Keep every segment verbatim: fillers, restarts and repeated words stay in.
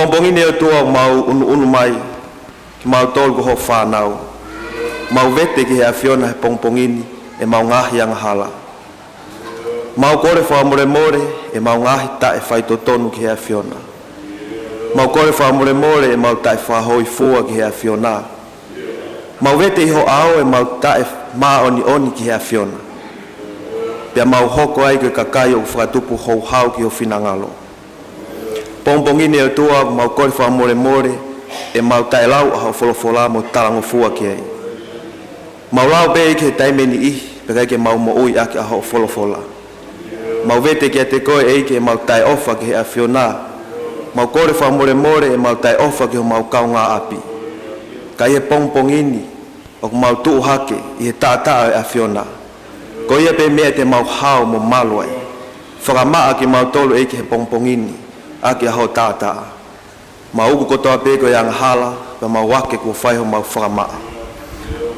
Pongipongi ni ʻOtua, mau ʻunuʻunu mai kimautolu ko hoʻo fānau. Mau vete ki he ʻAfiona he pongipongi ni ʻemau ngaahi angahala. Mau kole fakamolemole ʻemau ngaahi taʻefaitotonu ki he ʻAfiona. Mau kole fakamolemole ʻemau taʻefakahōifua ki he ʻAfiona. Mau vete ʻi ho ʻao ʻemau taʻemāʻoniʻoni ki he ʻAfiona. Pea mau hoko ai ko e kakai ʻoku fakatupu houhau ki ho finangalo. Pongipongi ni ʻOtua, mau kole fakamolemole ʻemau taʻelau ʻa hoʻo folofola mo talangofua ki ai. Mau lau pē ʻEiki he taimi ʻe niʻihi, pea ʻikai ke mau moʻui ʻaki ʻa hoʻo folofola. Mau vete kiate koe ʻEiki ʻemau taʻeʻofa ki he ʻAfiona. Mau kole fakamolemole ʻemau taʻeʻofa ki homau kaungāʻapi. Ka ʻi he pongipongi ni, ʻoku mau tuʻu hake ʻi he taʻataʻa ʻo e ʻAfiona. Ko ia pē meʻa te mau hao mo malu ai. Fakamaʻa kimautolu ʻEiki he pongipongi ni ʻaki ʻa hoʻo taʻataʻa. Mau uku kotoa pē ko e angahala, pea mau ake kuo fai homau fakamaʻa.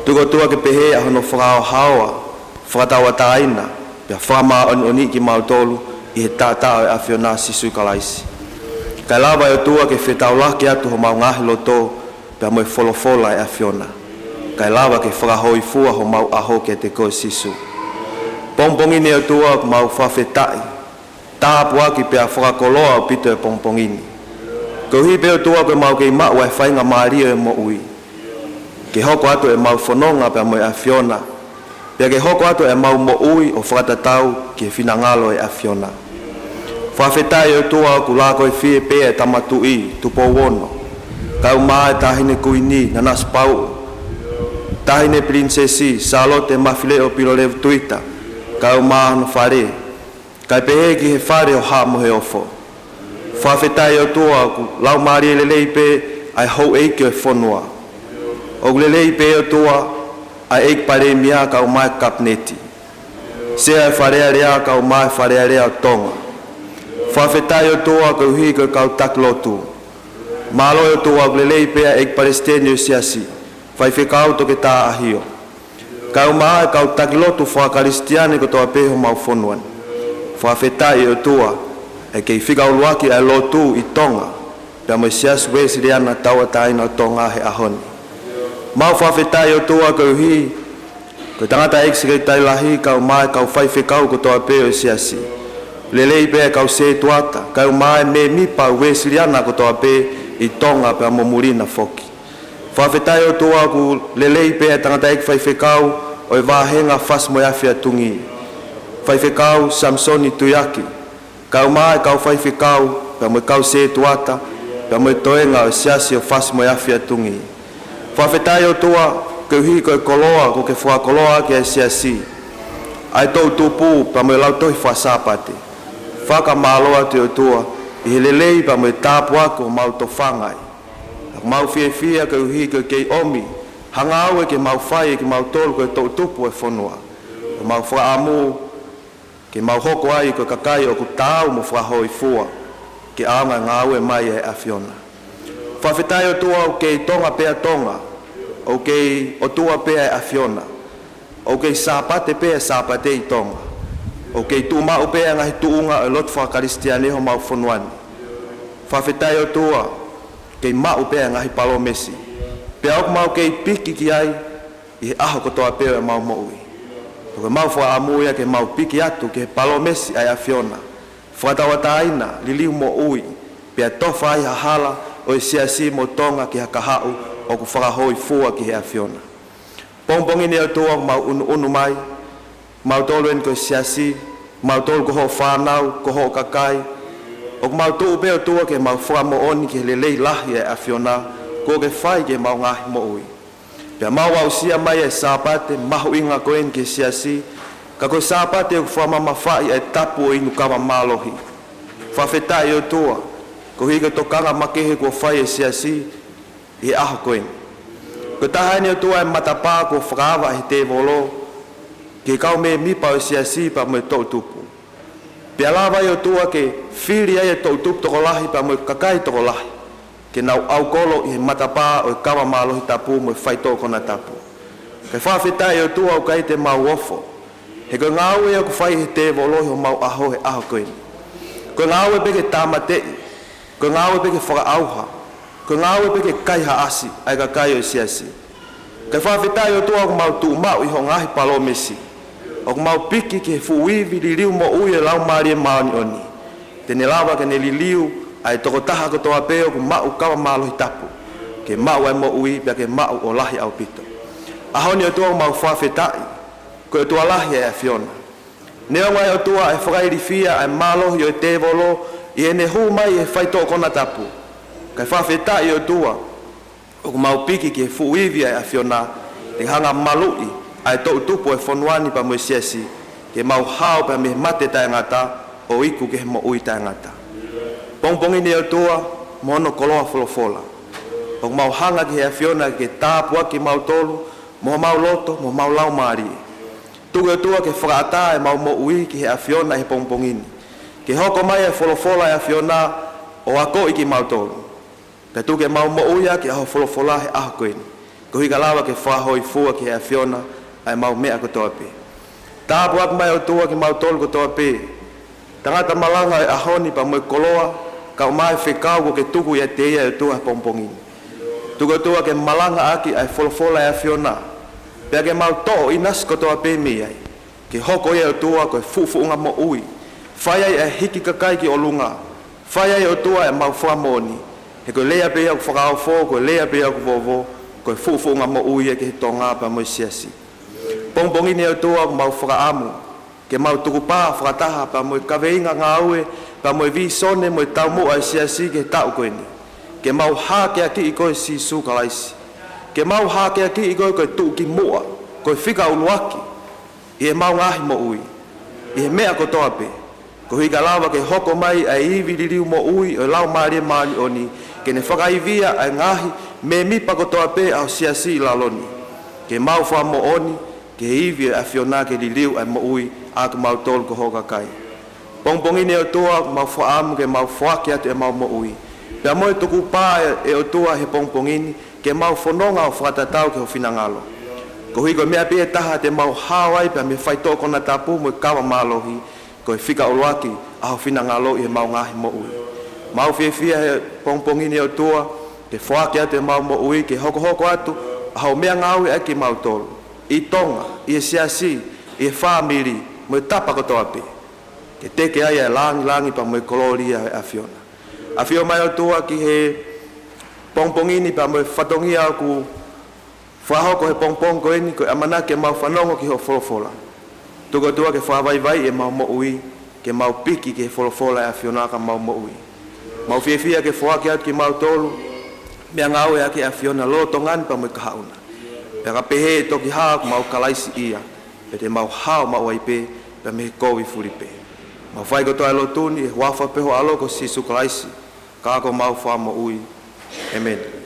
Tuku ʻOtua ke pehē ʻa hono fakahaohaoa, fakatauʻatāina, pea fakamāʻoniʻoniʻi kimautolu ʻi he taʻataʻa ʻo e ʻAfiona Sīsū Kalaisi. Kae lava ʻe ʻOtua ke fetaulaki atu homau ngaahi loto, pea mo e folofola ʻa e ʻAfiona. Kae lava ke fakahōifua homau ʻaho kiate koe Sīsū. Pongipongi ni ʻOtua, ʻoku mau fakafetaʻi, tāpuaki pea fakakoloa ʻaupito e pongipongi ni. Koeʻuhi pē ʻOtua ko ʻemau kei maʻu ʻa e faingamālie ʻo e moʻui, ke hoko atu ʻemau fononga pea mo e ʻAfiona, pea ke hoko atu ʻemau moʻui ʻo fakatatau ki he finangalo ʻo e ʻAfiona. Fakafetaʻi ʻOtua ʻoku lākoifie pē ʻa e Tama Tuʻi Tupou Ono, kaeʻumaʻā e Taʻahine Kuini Nanasipauʻu, Taʻahine Pilinisesi Sālote Mafileʻo Pilolevu Tuita, kaeʻumaʻā hono fale, kae pehē ki he fale ʻo Haʻa Moheofo. Fakafetaʻi ʻOtua ʻoku laumālie lelei pē ʻa e houʻeiki ʻo e fonua. ʻOku lelei pē ʻOtua ʻa e ʻEiki Palēmia kaeʻumaʻā e Kapineti, Sea ʻo e Fale Alea kaeʻumaʻā e Fale Alea ʻo Tonga. Fakafetaʻi ʻOtua koeʻuhi ko e kau taki lotu. Mālō ʻOtua ʻoku lelei pē ʻa e ʻEiki Palesiteni ʻo e Siasi, Faifekau Toketā ʻAhio, kaeʻumaʻā e kau taki lotu fakakalisitiane kotoa pē homau fonua ni. Fakafetaʻi ʻOtua ʻa e kei fika ʻuluaki ʻa e lotu ʻi Tonga, pea mo e Siasi Uēsiliana Tauʻatāina ʻo Tonga he ʻaho ni. Mau fakafetaʻi ʻOtua koeʻuhi ko e tangataʻeiki Sekelitali Lahi kaeʻumaʻā e kau faifekau kotoa pē ʻo e Siasi. Lelei pē ʻa e kau sētuata, kaeʻumaʻā e mēmipa Uēsiliana kotoa pē ʻi Tonga pea mo muli na foki. Fakafetaʻi ʻOtua ʻoku lelei pē ʻa e tangataʻeiki faifekau ʻo e vāhenga Fasi mo e Afi ʻa Tungī, Faifekau Samisoni Tuiaki, kaeʻumaʻā e kau faifekau, pea mo e kau sētuata, pea mo e toenga ʻo e Siasi ʻo Fasi mo e Afi ʻa Tungī. Fakafetaʻi ʻOtua koeʻuhi ko e koloa kuo ke fakakoloa ʻaki ʻa e Siasi, ʻa e toʻutupu, pea mo e Lautohi Faka-Sāpate. Fakamālō atu ʻOtua ʻi he lelei pea mo e tāpuaki ʻoku mau tofanga ai. ʻOku mau fiefia koeʻuhi ko e kei ʻomi ha ngāue ke mau fai ʻe kimautolu ko e toʻutupu ʻo e fonua. ʻOku mau fakaʻamu ke mau hoko ai ko e kakai ʻoku taau mo fakahōifua ke ʻaonga e ngāue mai ʻa e ʻAfiona. Fakafetaʻi ʻOtua ʻoku kei Tonga pē ʻa Tonga, ʻoku kei ʻOtua pē ʻa e ʻAfiona, ʻoku kei Sāpate pē ʻa e Sāpate ʻi Tonga, ʻoku kei tuʻumaʻu pē ʻa e ngaahi tuʻunga ʻo e lotu fakakalisitiane homau fonua ni. Fakafetaʻi ʻOtua, kei maʻu pē ʻa e ngaahi palōmesi, pea ʻoku mau kei piki ki ai ʻi he ʻaho kotoa pē ʻo ʻemau moʻui. Pea ko ʻemau fakaʻamu ia ke mau piki atu ki he palōmesi ʻa e ʻAfiona, fakatauʻatāina, liliu moʻui, pea tofa ai ha hala ʻo e Siasi mo Tonga ki ha kahaʻu ʻoku fakahōifua ki he ʻAfiona. Pongipongi ni ʻOtua ʻoku mau ʻunuʻunu mai, mautolu eni ko e Siasi, mautolu ko hoʻo fānau, ko hoʻo kakai, ʻoku mau tuʻu pē ʻOtua ke mau fakamoʻoni ki he lelei lahi ʻa e ʻAfiona kuo ke fai ki heʻemau ngaahi moʻui. Pea mau aʻusia mai ʻa e Sāpate mahuʻinga ko eni ki he Siasi, ka ko e Sāpate ʻoku fakamamafaʻi ʻa e tapu ʻo e inu kava mālohi. Fakafetaʻi ʻOtua, koeʻuhi ko e tokanga makehe kuo fai ʻe he Siasi ʻi he ʻaho ko eni. Ko e taha eni ʻOtua e matapā kuo fakaava ʻe he tēvolo ki he kau mēmipa ʻo e Siasi pea mo e toʻutupu. Pea lava ai ʻOtua ke fili ai e toʻutupu tokolahi pea mo e kakai tokolahi ke nau ʻaukolo ʻi he matapā ʻo e kava mālohi tapu mo e faitoʻo konatapu. Kae fakafetaʻi ʻOtua ʻoku ʻikai te mau ofo, he ko e ngāue ia ʻoku fai ʻe he tēvolo ʻi homau ʻaho he ʻaho ko eni. Ko e ngāue pē ke tāmateʻi, Ko e ngāue pē ke fakaʻauha, ko e ngāue pē ke kaihaʻasi ʻa e kakai ʻo e siasi. Kae fakafetaʻi ʻOtua ʻoku mau tuʻu maʻu ʻi hoʻo ngaahi palōmesi. ʻOku mau piki ki he fuʻu ivi liliu moʻui ʻo e Laumālie Māʻoniʻoni, te ne lava ke ne liliu ʻa e tokotaha kotoa pē ʻoku maʻu kava mālohi tapu, ke maʻu ʻa e moʻui pea ke maʻu ʻo lahi ʻaupito. ʻAho ni ʻOtua ʻoku mau fakafetaʻi, ko e ʻOtua lahi ʻa e ʻAfiona. Neongo ʻe ʻOtua ʻa e fakailifia ʻa e mālohi ʻo e tēvolo ʻi heʻene hū mai ʻi he faitoʻo konatapu, kae fakafetaʻi ʻOtua ʻoku mau piki ki he fuʻu ivi ʻa e ʻAfiona, te ke hanga ʻo maluʻi ʻa e toʻutupu ʻo e fonua ni pea mo e siasi, ke mau hao pea mei he mate taʻengata ʻo iku ki he moʻui taʻengata. Pongipongi ni ʻOtua, mo hono koloa folofola, ʻoku mau hanga ki he ʻAfiona ke tāpuakiʻi kimautolu, mo homau loto, mo homau laumālie. Tuku ʻOtua ke fakaʻatā ʻemau moʻui ki he ʻAfiona ʻi he pongipongi ni, ke hoko mai ʻa e folofola ʻa e ʻAfiona ʻo akoʻi kimautolu. Pea tuku ke mau moʻui ʻaki ʻa hoʻo folofola he ʻaho ko eni, koeʻuhi ka lava ke fakahōifua ki he ʻAfiona ʻa ʻemau meʻa kotoa pē. Tāpuakiʻi mai ʻOtua kimautolu kotoa pē, tangata malanga ʻo e ʻaho ni pea mo e koloa, kae ʻumaʻā e fekau kuo ke tuku ʻiate ia ʻe ʻOtua he pongipongi ni. Tuku ʻOtua ke malangaʻaki ʻa e folofola ʻa e ʻAfiona, pea ke mau toʻo ʻinasi kotoa pē mei ai, ke hoko ia ʻOtua ko e fuʻufuʻunga moʻui, fai ai ʻa e hiki kakai ki ʻolunga, fai ai ʻOtua ʻemau fakamoʻoni, he ko e lea pē ia ʻoku fakaofo, ko e lea pē ia ʻoku vovo, ko e fuʻufuʻunga moʻui ia ki he Tonga pea mo e siasi. Pongipongi ni ʻOtua ʻoku mau fakaʻamu ke mau tukupā fakataha pea mo e kaveinga ngāue, pea mo e vīsone mo e taumuʻa ʻa e siasi ki he taʻu ko eni, ke mau hākeakiʻi koe Sīsū Kalaisi, ke mau hākeakiʻi koe ko e tuʻukimuʻa, ko e fika ʻuluaki ʻi heʻemau ngaahi moʻui, ʻi he meʻa kotoa pē, koeʻuhi ka lava ke hoko mai ʻa e ivi liliu moʻui ʻo e Laumālie Māʻoniʻoni, ke ne fakaivia ʻa e ngaahi mēmipa kotoa pē ʻa ho siasi ʻi lalo ni, ke mau fakamoʻoni ki he ivi ʻo e ʻAfiona ke liliu ʻa e moʻui ʻa kimautolu ko hoʻo kakai. Pongipongi ni ʻOtua ʻoku mau fakaʻamu ke mau foaki atu ʻemau moʻui, pea mo e tukupā ʻe, ʻe ʻOtua he pongipongi ni, ke mau fononga ʻo fakatatau ki ho finangalo. Koeʻuhi ko e meʻa pē ʻe taha te mau hao ai pea mei he faitoʻo konatapu mo e kava mālohi, ko e fika ʻuluaki ʻa ho finangalo ʻi heʻemau ngaahi moʻui. Mau fiefia he pongipongi ni ʻOtua, ke foaki atu ʻemau moʻui, ke hokohoko atu ʻa hoʻo meʻangāue ʻaki kimautolu, ʻi Tonga, ʻi he siasi, ʻi he fāmili, mo e tapa kotoa pē, ke teke ai ʻa e langilangi pea mo e kolōlia ʻo e ʻAfiona. ʻAfio mai ʻOtua ki he pongipongi ni pea mo e fatongia ʻoku fakahoko he pongipongi ko eni, ko e ʻamanaki ke mau fanongo ki hoʻo folofola. Tuku ʻOtua ke fakavaivaiʻi ʻemau moʻui, ke mau piki ki he folofola ʻa e ʻAfiona ka mau moʻui. Mau fiefia ke foaki atu kimautolu, meʻangāue ʻaki ʻa e ʻAfiona lolotonga ni pea mo e kahaʻu na. Pea ka pehē ʻe toki hā ʻoku mau Kalaisi ia, pea te mau hao maʻu ai pē, pea mei he kovi fulipē. Mau fai kotoa e lotu ni ʻi he huafa pē ho ʻAlo ko Sīsū Kalaisi, ka ko homau Fakamoʻui. ʻĒmeni.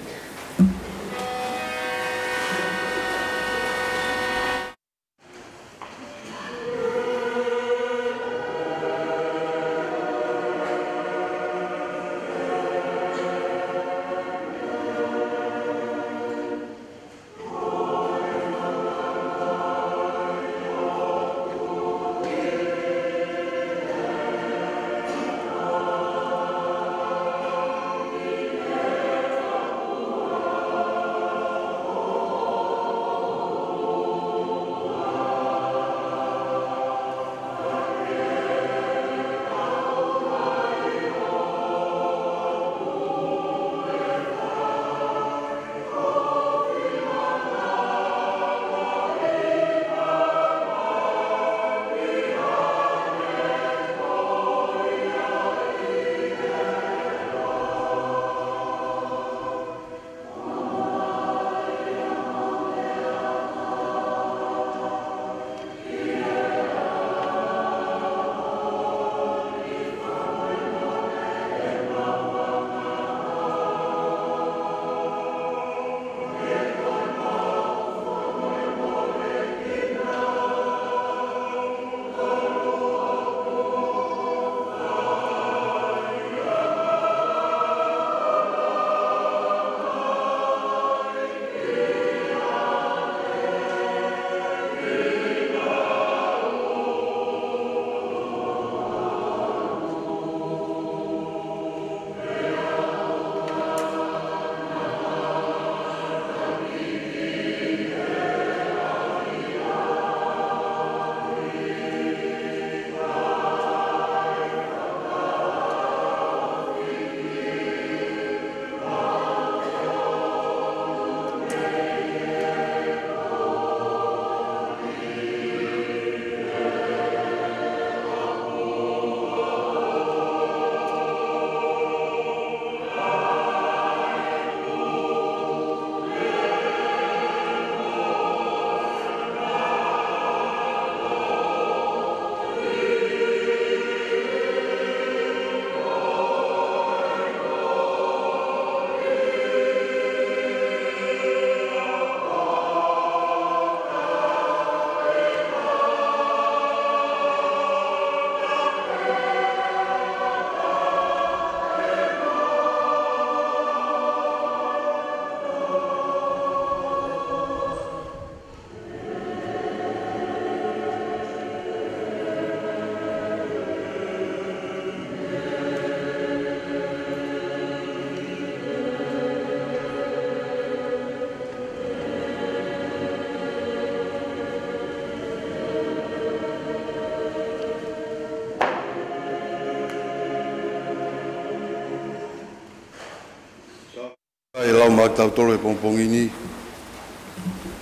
ʻE lau maʻa kitautolu he pongipongi ni,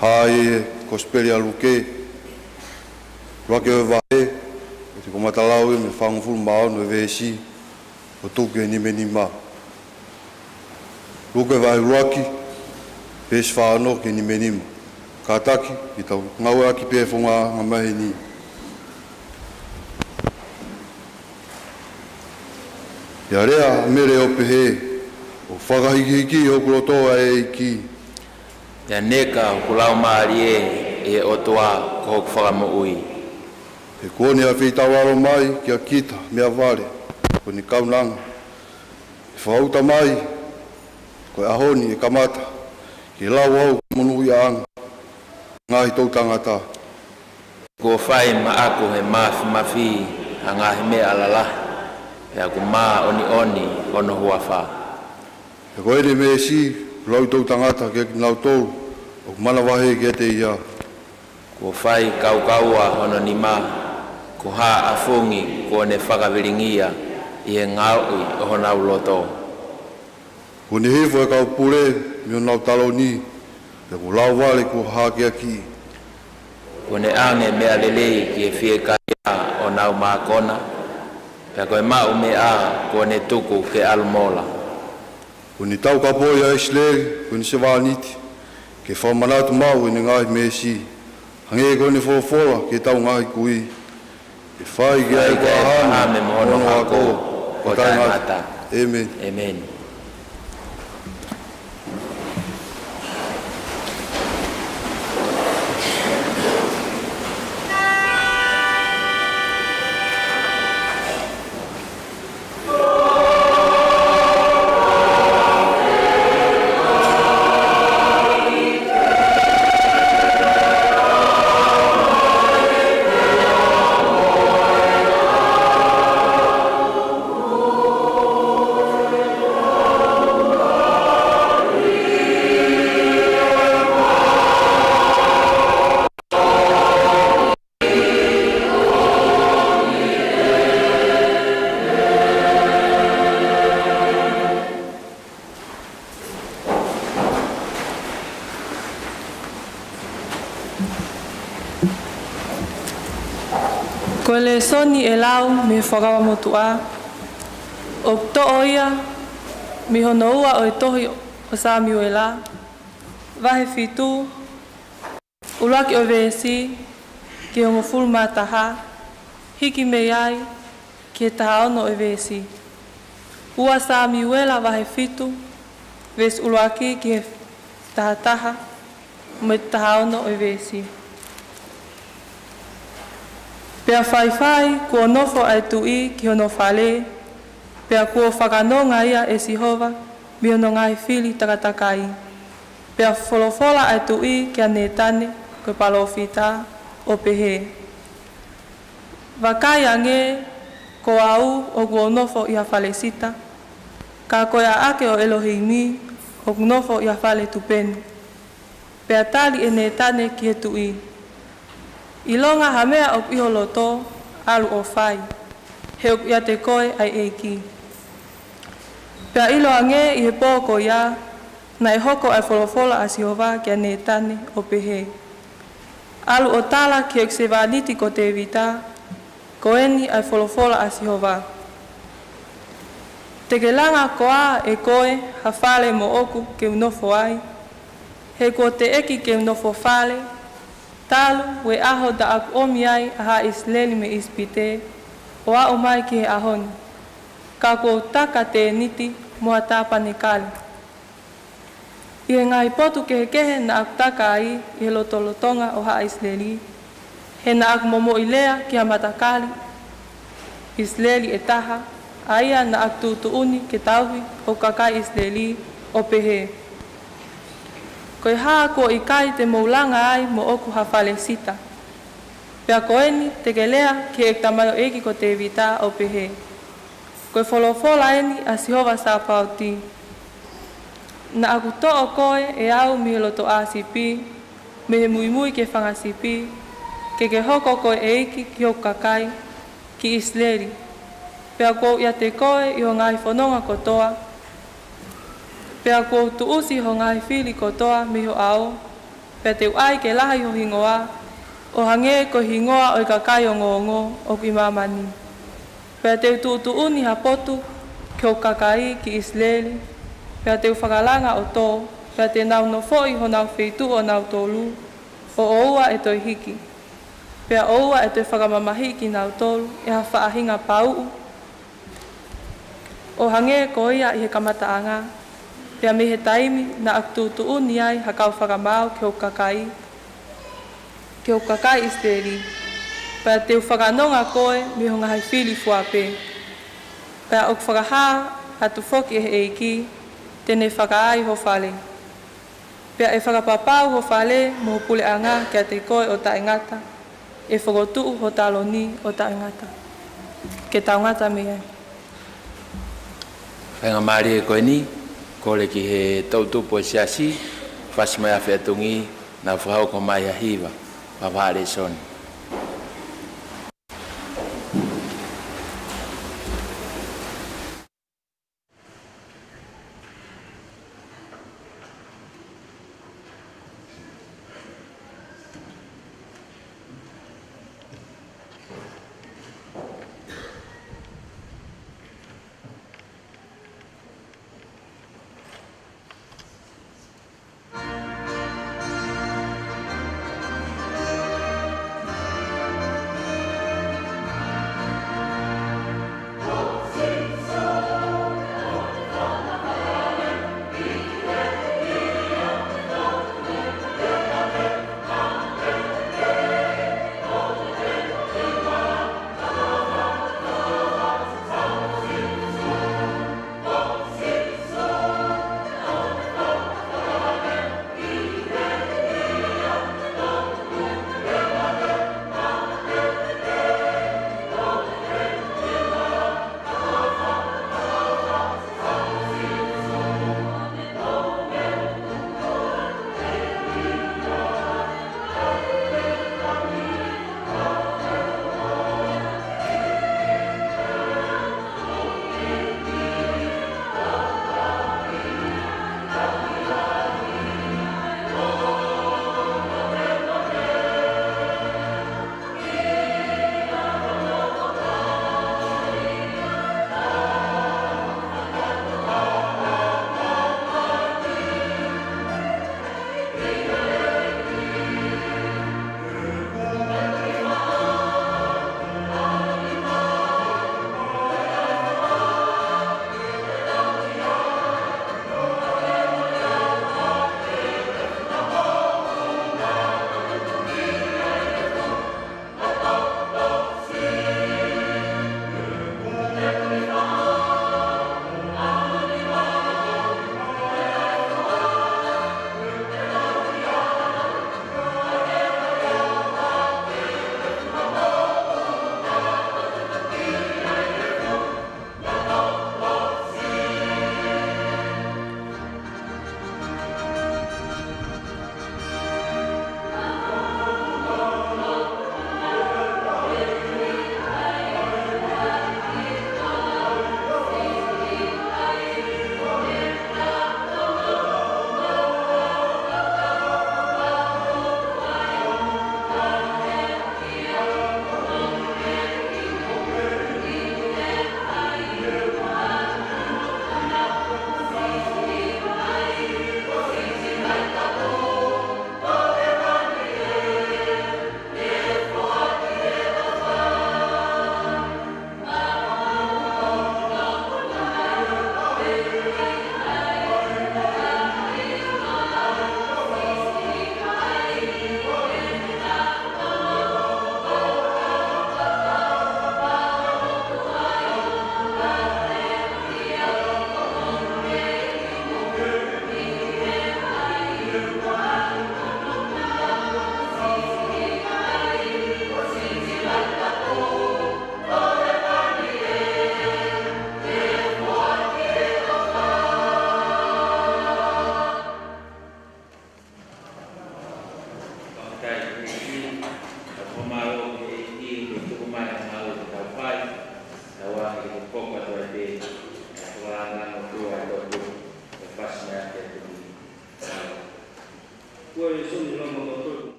hā ʻi he Kosipeli ʻa Luke, ʻuluaki ʻo e vahe, ʻo te kamata lau ia mei he fāngofulu mā ono ʻo e veesi, ʻo tuku ki he nimanima. Luke vahe ʻuluaki, veesi fā ono ki he nimanima. Kātaki, ke tau ngāueʻaki pē e founga ʻa e maheni. Pea lea ʻa Mele ʻo pehē, ʻOku fakahikihiki hoku loto ʻa e ʻEiki. Pea neka hoku laumālie ʻi he ʻOtua ko hoku fakamoʻui. He kuo ne ʻafeitaulalo mai kia kita meʻavale, ko ʻene kaunanga. ʻE fakauta mai, ko e ʻaho ni ʻe kamata ke lau au ki he monūʻiaʻanga ʻo e ngaahi toʻutangata. Kuo fai maʻaku he māfimafi ʻa e ngaahi meʻa lalahi, pea ʻoku māʻoniʻoni hono huafa. He ko ʻene meesi ʻoku lauʻi toʻutangata kiate kinautolu ʻoku manavahē kiate ia. Kuo fai kaukaua hono nima, ko haʻa ʻafungi kuo ne fakavilingia ʻi he ngaohi ʻo honau loto. Kuo ne hifo e kau pule mei honau taloni, pea ko e lauvale kuo hakeakiʻi. Kuo ne ʻange meʻa lelei ki he fiekaia ʻo honau mākona, pea ko e maʻu meʻa kuo ne tuku ke ʻalu mola. Kuo ne taukapoʻi ʻa ʻIsileli, ko ʻene sevāniti, ke fakamanatu maʻu ʻene ngaahi meesi, hangē ko ʻene folofola ki heʻetau ngaahi kui. ʻE fai ki ai ʻa ʻĒpalahame mo hono hako, ko e taʻengata. ʻĒmeni. ʻĒmeni. Ko e lēsoni ʻe lau mei he Fuakava Motuʻa, ʻoku toʻo ia mei hono ua ʻo e tohi ʻo Samiuela, vahe fitu, ʻuluaki ʻo e veesi ki he hongofulu mā taha, hiki mei ai ki he taha ono ʻo e veesi. Ua Samiuela vahe fitu, veesi ʻuluaki ki he taha taha, mo e taha ono ʻo e veesi. Pea faifai kuo nofo ʻa e tuʻi ki hono fale, pea kuo fakanonga ia ʻe Sihova mei hono ngaahi fili takatakai. Pea folofola ʻa e tuʻi kia Nētane, ko e palōfita, ʻo pehē, Vakai ange, ko au ʻoku ou nofo ʻi ha fale sita, ka ko e ʻaʻake ʻo ʻElohimi ʻoku nofo ʻi ha fale tupenu. Pea tali ʻe Nētane ki he tuʻi, ʻIlonga ha meʻa ʻoku ʻi ho loto, ʻalu ʻo fai, he ʻoku ʻiate koe ʻa e ʻEiki. Pea ʻiloange ʻi he pō ko ia, naʻe hoko ʻa e folofola ʻa Sihova kia Nētane ʻo pehē, ʻAlu ʻo tala ki heʻeku sevāniti ko Tēvita, ko eni ʻa e folofola ʻa Sihova. Te ke langa koā ʻe koe ha fale moʻoku ke u nofo ai, he kuo teʻeki ke u nofo fale, talu e ʻaho naʻa ku ʻomi ai ʻa haʻa ʻIsileli mei ʻIsipite, ʻo aʻu mai ki he ʻaho ni, ka kuo u taka tēniti mo ha tāpanekale ʻi he ngaahi potu kehekehe naʻa ku taka ai ʻi he lotolotonga ʻo haʻa ʻIsileli, he naʻa ku momoʻi lea ki ha matakali ʻIsileli ʻe taha, ʻa ia naʻa ku tuʻutuʻuni ke tauhi hoku kakai ʻIsileli, ʻo pehē, Ko e hā kuo ʻikai te mou langa ai moʻoku ha fale sita? Pea ko eni te ke lea ki heʻeku tamaioʻeiki ko Tēvita, ʻo pehē, Ko e folofola eni ʻa Sihova Sāpaoti, Naʻa ku toʻo koe ʻe au mei he lotoʻā sipi, mei he muimui ki he fanga sipi, ke ke hoko ko e ʻeiki ki hoku kakai, ki ʻIsileli. Pea kuo u ʻiate koe ʻi ho ngaahi fononga kotoa, Pea kuo u tuʻusi ho ngaahi fili kotoa mei ho ʻao, pea te u ʻai ke lahi ho hingoa, ʻo hangē ko e hingoa ʻo e kakai ongoongo ʻoku ʻi māmani. Pea te u tuʻutuʻuni ha potu ki hoku kakai ki ʻIsileli, pea te u fakalanga ʻo tō, pea te nau nofoʻi honau feituʻu ʻonautolu, ʻo ʻoua ʻe toe hiki. Pea ʻoua ʻe toe fakamamahiʻi kinautolu ʻe ha faʻahinga pauʻu, ʻo hangē ko ia ʻi he kamataʻanga, pea mei he taimi naʻa ku tuʻutuʻuni ai ha kau fakamaau ki hoku kakai, ki hoku kakai ʻIsileli, pea te u fakanonga koe mei ho ngaahi fili fua pē. Pea ʻoku fakahā atu foki ʻe he ʻEiki, te ne fakaai ho fale. Pea ʻe fakapapau ho fale mo ho puleʻanga kiate koe ʻo taʻengata, ʻe fokotuʻu ho taloni ʻo taʻengata. Ke tau ngata mei ai. Faingamālie ko eni, kole ki he toʻutupu ʻo e siasi, fasi mai ʻa e feʻatungi, nau fakahoko mai ha hiva, fakavahaʻa lēsoni.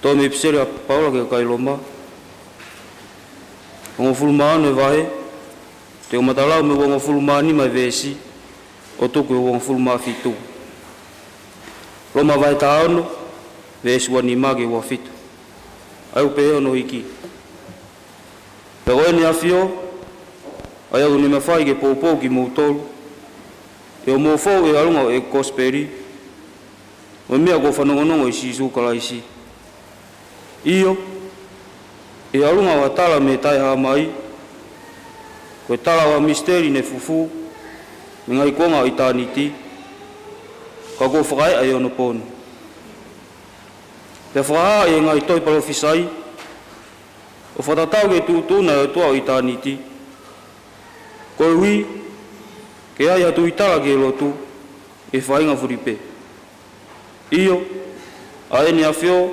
Tohi ʻEpiseli ʻa Paula ki he kakai Loma, hongofulu mā ono e vahe, te u matalau mei he hongofulu mā nima e veesi, ʻo tuku ki he hongofulu mā fitu. Loma vahe taha ono, veesi ua nima ki he ua fitu. ʻA ia ʻoku pehē hono hiki. Pea ko ʻEne ʻAfio, ʻa ia ʻoku ne mafai ke poupou kimoutolu, ʻi hoʻomou fou ʻi he ʻalunga ʻo e kosipeli, ʻo e meʻa kuo fanongonongo ʻi Sīsū Kalaisi. ʻIo, ʻi he ʻalunga ʻo ha tala mei he taʻehāmai, ko e tala ʻo ha misiteli ne fufū mei he ngaahi kuonga ʻo ʻitāniti, ka kuo fakaeʻa ʻi onopooni. Pea fakahā ʻi he ngaahi tohi palōfisai, ʻo fakatatau ki he tuʻutuʻuni ʻa e ʻOtua ʻo ʻitāniti, koeʻuhi ke ʻi ai ha tuitala ki he lotu ʻi he faʻahinga fuli pē. ʻIo, ʻa ʻEne ʻAfio,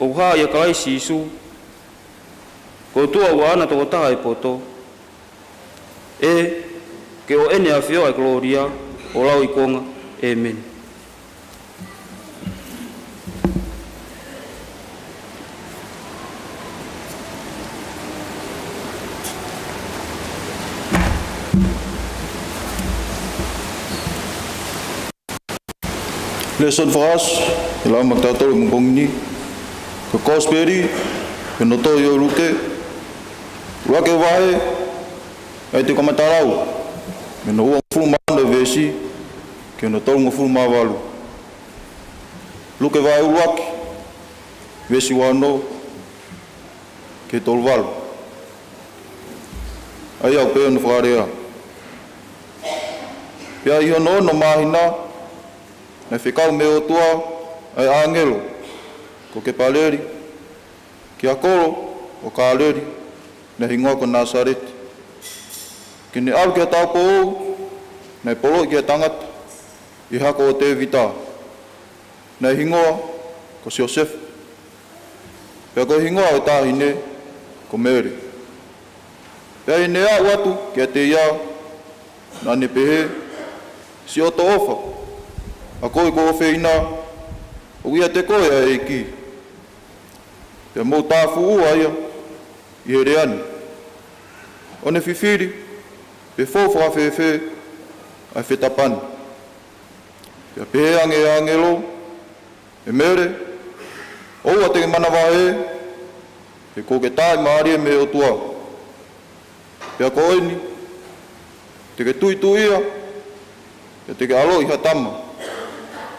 ʻoku hā ʻia Kalaisi Sīsū, ko e ʻOtua ʻoku ʻAna tokotaha e poto, ʻe, ke ʻo ʻEne ʻAfio ʻa e kolōlia ʻo lauikuonga. ʻĒmeni. Lēsoni fakaʻosi ʻe lava maʻatautolu he pongipongi ni, ko e kosipeli, ko hono tohi ʻe Luke, ʻuluaki vahe, ʻa ia te u kamata lau mei hono uofulu mā ono e veesi ki hono tolungofulu mā valu. Luke vahe ʻuluaki, veesi ua ono ki he tolu valu. ʻA ia ʻoku pehē hono fakalea. Pea ʻi hono ono māhina, naʻe fekau mei he ʻOtua ʻa e ʻāngelo ko Kepaleli ki ha kolo ʻo Kāleli, naʻe hingoa ko Nāsaleti, ke ne ʻalu ki ha taupoʻou naʻe poloʻi ki ha tangata ʻi he hako ʻo Tēvita, naʻe hingoa ko Siosefa. Pea ko e hingoa ʻo e taʻahine ko Mele. Pea ʻi heʻene aʻu atu kiate ia, naʻa ne pehē, Siʻoto ʻofa, ʻa koe ko ho ʻofeina, ʻoku ʻiate koe ʻa e ʻEiki. Pea mou tāfuʻua ia ʻi he lea ni. ʻO ne fifili, pe fou fakafēfē ʻa e fetapa ni. Pea pehē ange ʻe he ʻāngelo, ʻE Mele, ʻoua te ke manavahē, he kuo ke tāʻimālie mei he ʻOtua. Pea ko eni, te ke tuʻituʻia, pea te ke ʻaloʻi ha tama,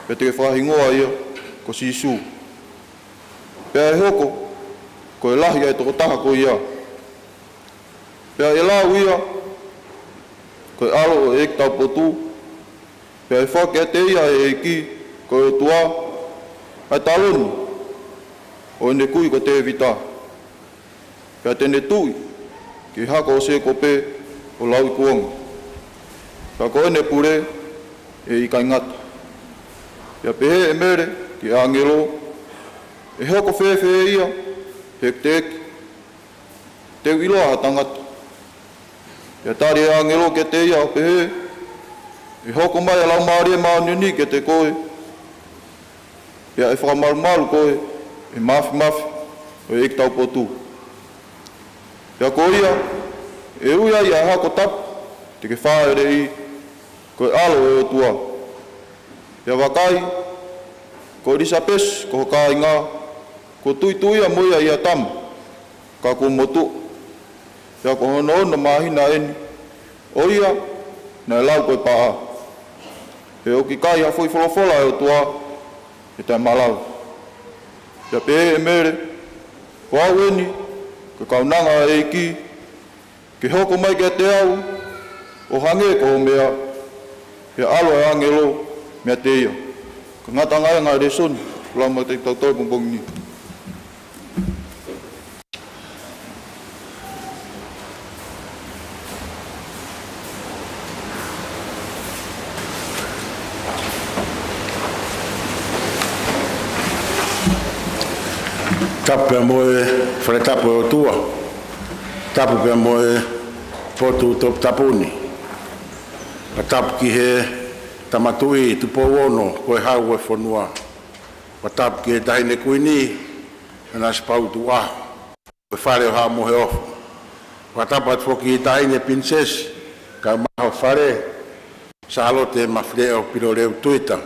pea te ke fakahingoa ia ko Sīsū. Pea ʻe hoko ko e lahi ʻa e tokotaha ko ia. Pea ʻe lau ia ko e ʻAlo ʻo e ʻEiki Taupotu, pea ʻe foaki kiate ia ʻe he ʻEiki ko e ʻOtua ʻa e taloni ʻo ʻene kui ko Tēvita. Pea te ne tuʻi ki he hako ʻo Sēkope ʻo lauikuonga. Pea ko ʻene pule ʻe ʻikai ngata. Pea pehē ʻe Mele ki he ʻāngelo, ʻE hoko fēfē ia, he ʻoku teʻeki te u ʻiloa ha tangata? Pea tali ʻe he ʻāngelo kiate ia ʻo pehē, ʻE hoko mai ʻa e Laumālie Māʻoniʻoni kiate koe, pea ʻe fakamalumalu koe ʻe he Māfimafi ʻo e ʻEiki Taupotu. Pea ko ia, ʻe ui ai ʻa e hako tapu te ke fāʻeleʻi, ko e ʻAlo ʻo e ʻOtua. Pea vakai, ko ʻIlisapesi ko ho kāinga, kuo tuʻituʻia mo ia ʻi ha tama, ka kuo motuʻa. Pea ko hono ono māhina eni ʻo ia naʻe lau ko e paʻa, he ʻoku ʻikai ha foʻi folofola ʻa e ʻOtua ʻe taʻemalava. Pea pehē ʻe Mele, Ko au eni, ko e kaunanga ʻa e ʻEiki, ke hoko mai kiate au ʻo hangē ko hoʻo meʻa. Pea ʻalu ʻa e ʻāngelo meiate ia. Ko e ngataʻanga ia e ngaahi lēsoni ʻoku lau maʻatautolu he pongipongi ni. Tapu pea mo e fale tapu ʻo e ʻOtua. Tapu pea mo e potu toputapu ni. Pea tapu ki he Tama Tuʻi Tupou Ono, ko e Hau ʻo e fonua. Fakatapu ki he Taʻahine Kuini, Nanasipauʻu Tukuʻaho, ko e Fale ʻo Haʻa Moheofo. Fakatapu atu foki ki he Taʻahine Pilinisesi, kae ʻumaʻā ho fale, Sālote Mafileʻo Pilolevu Tuita.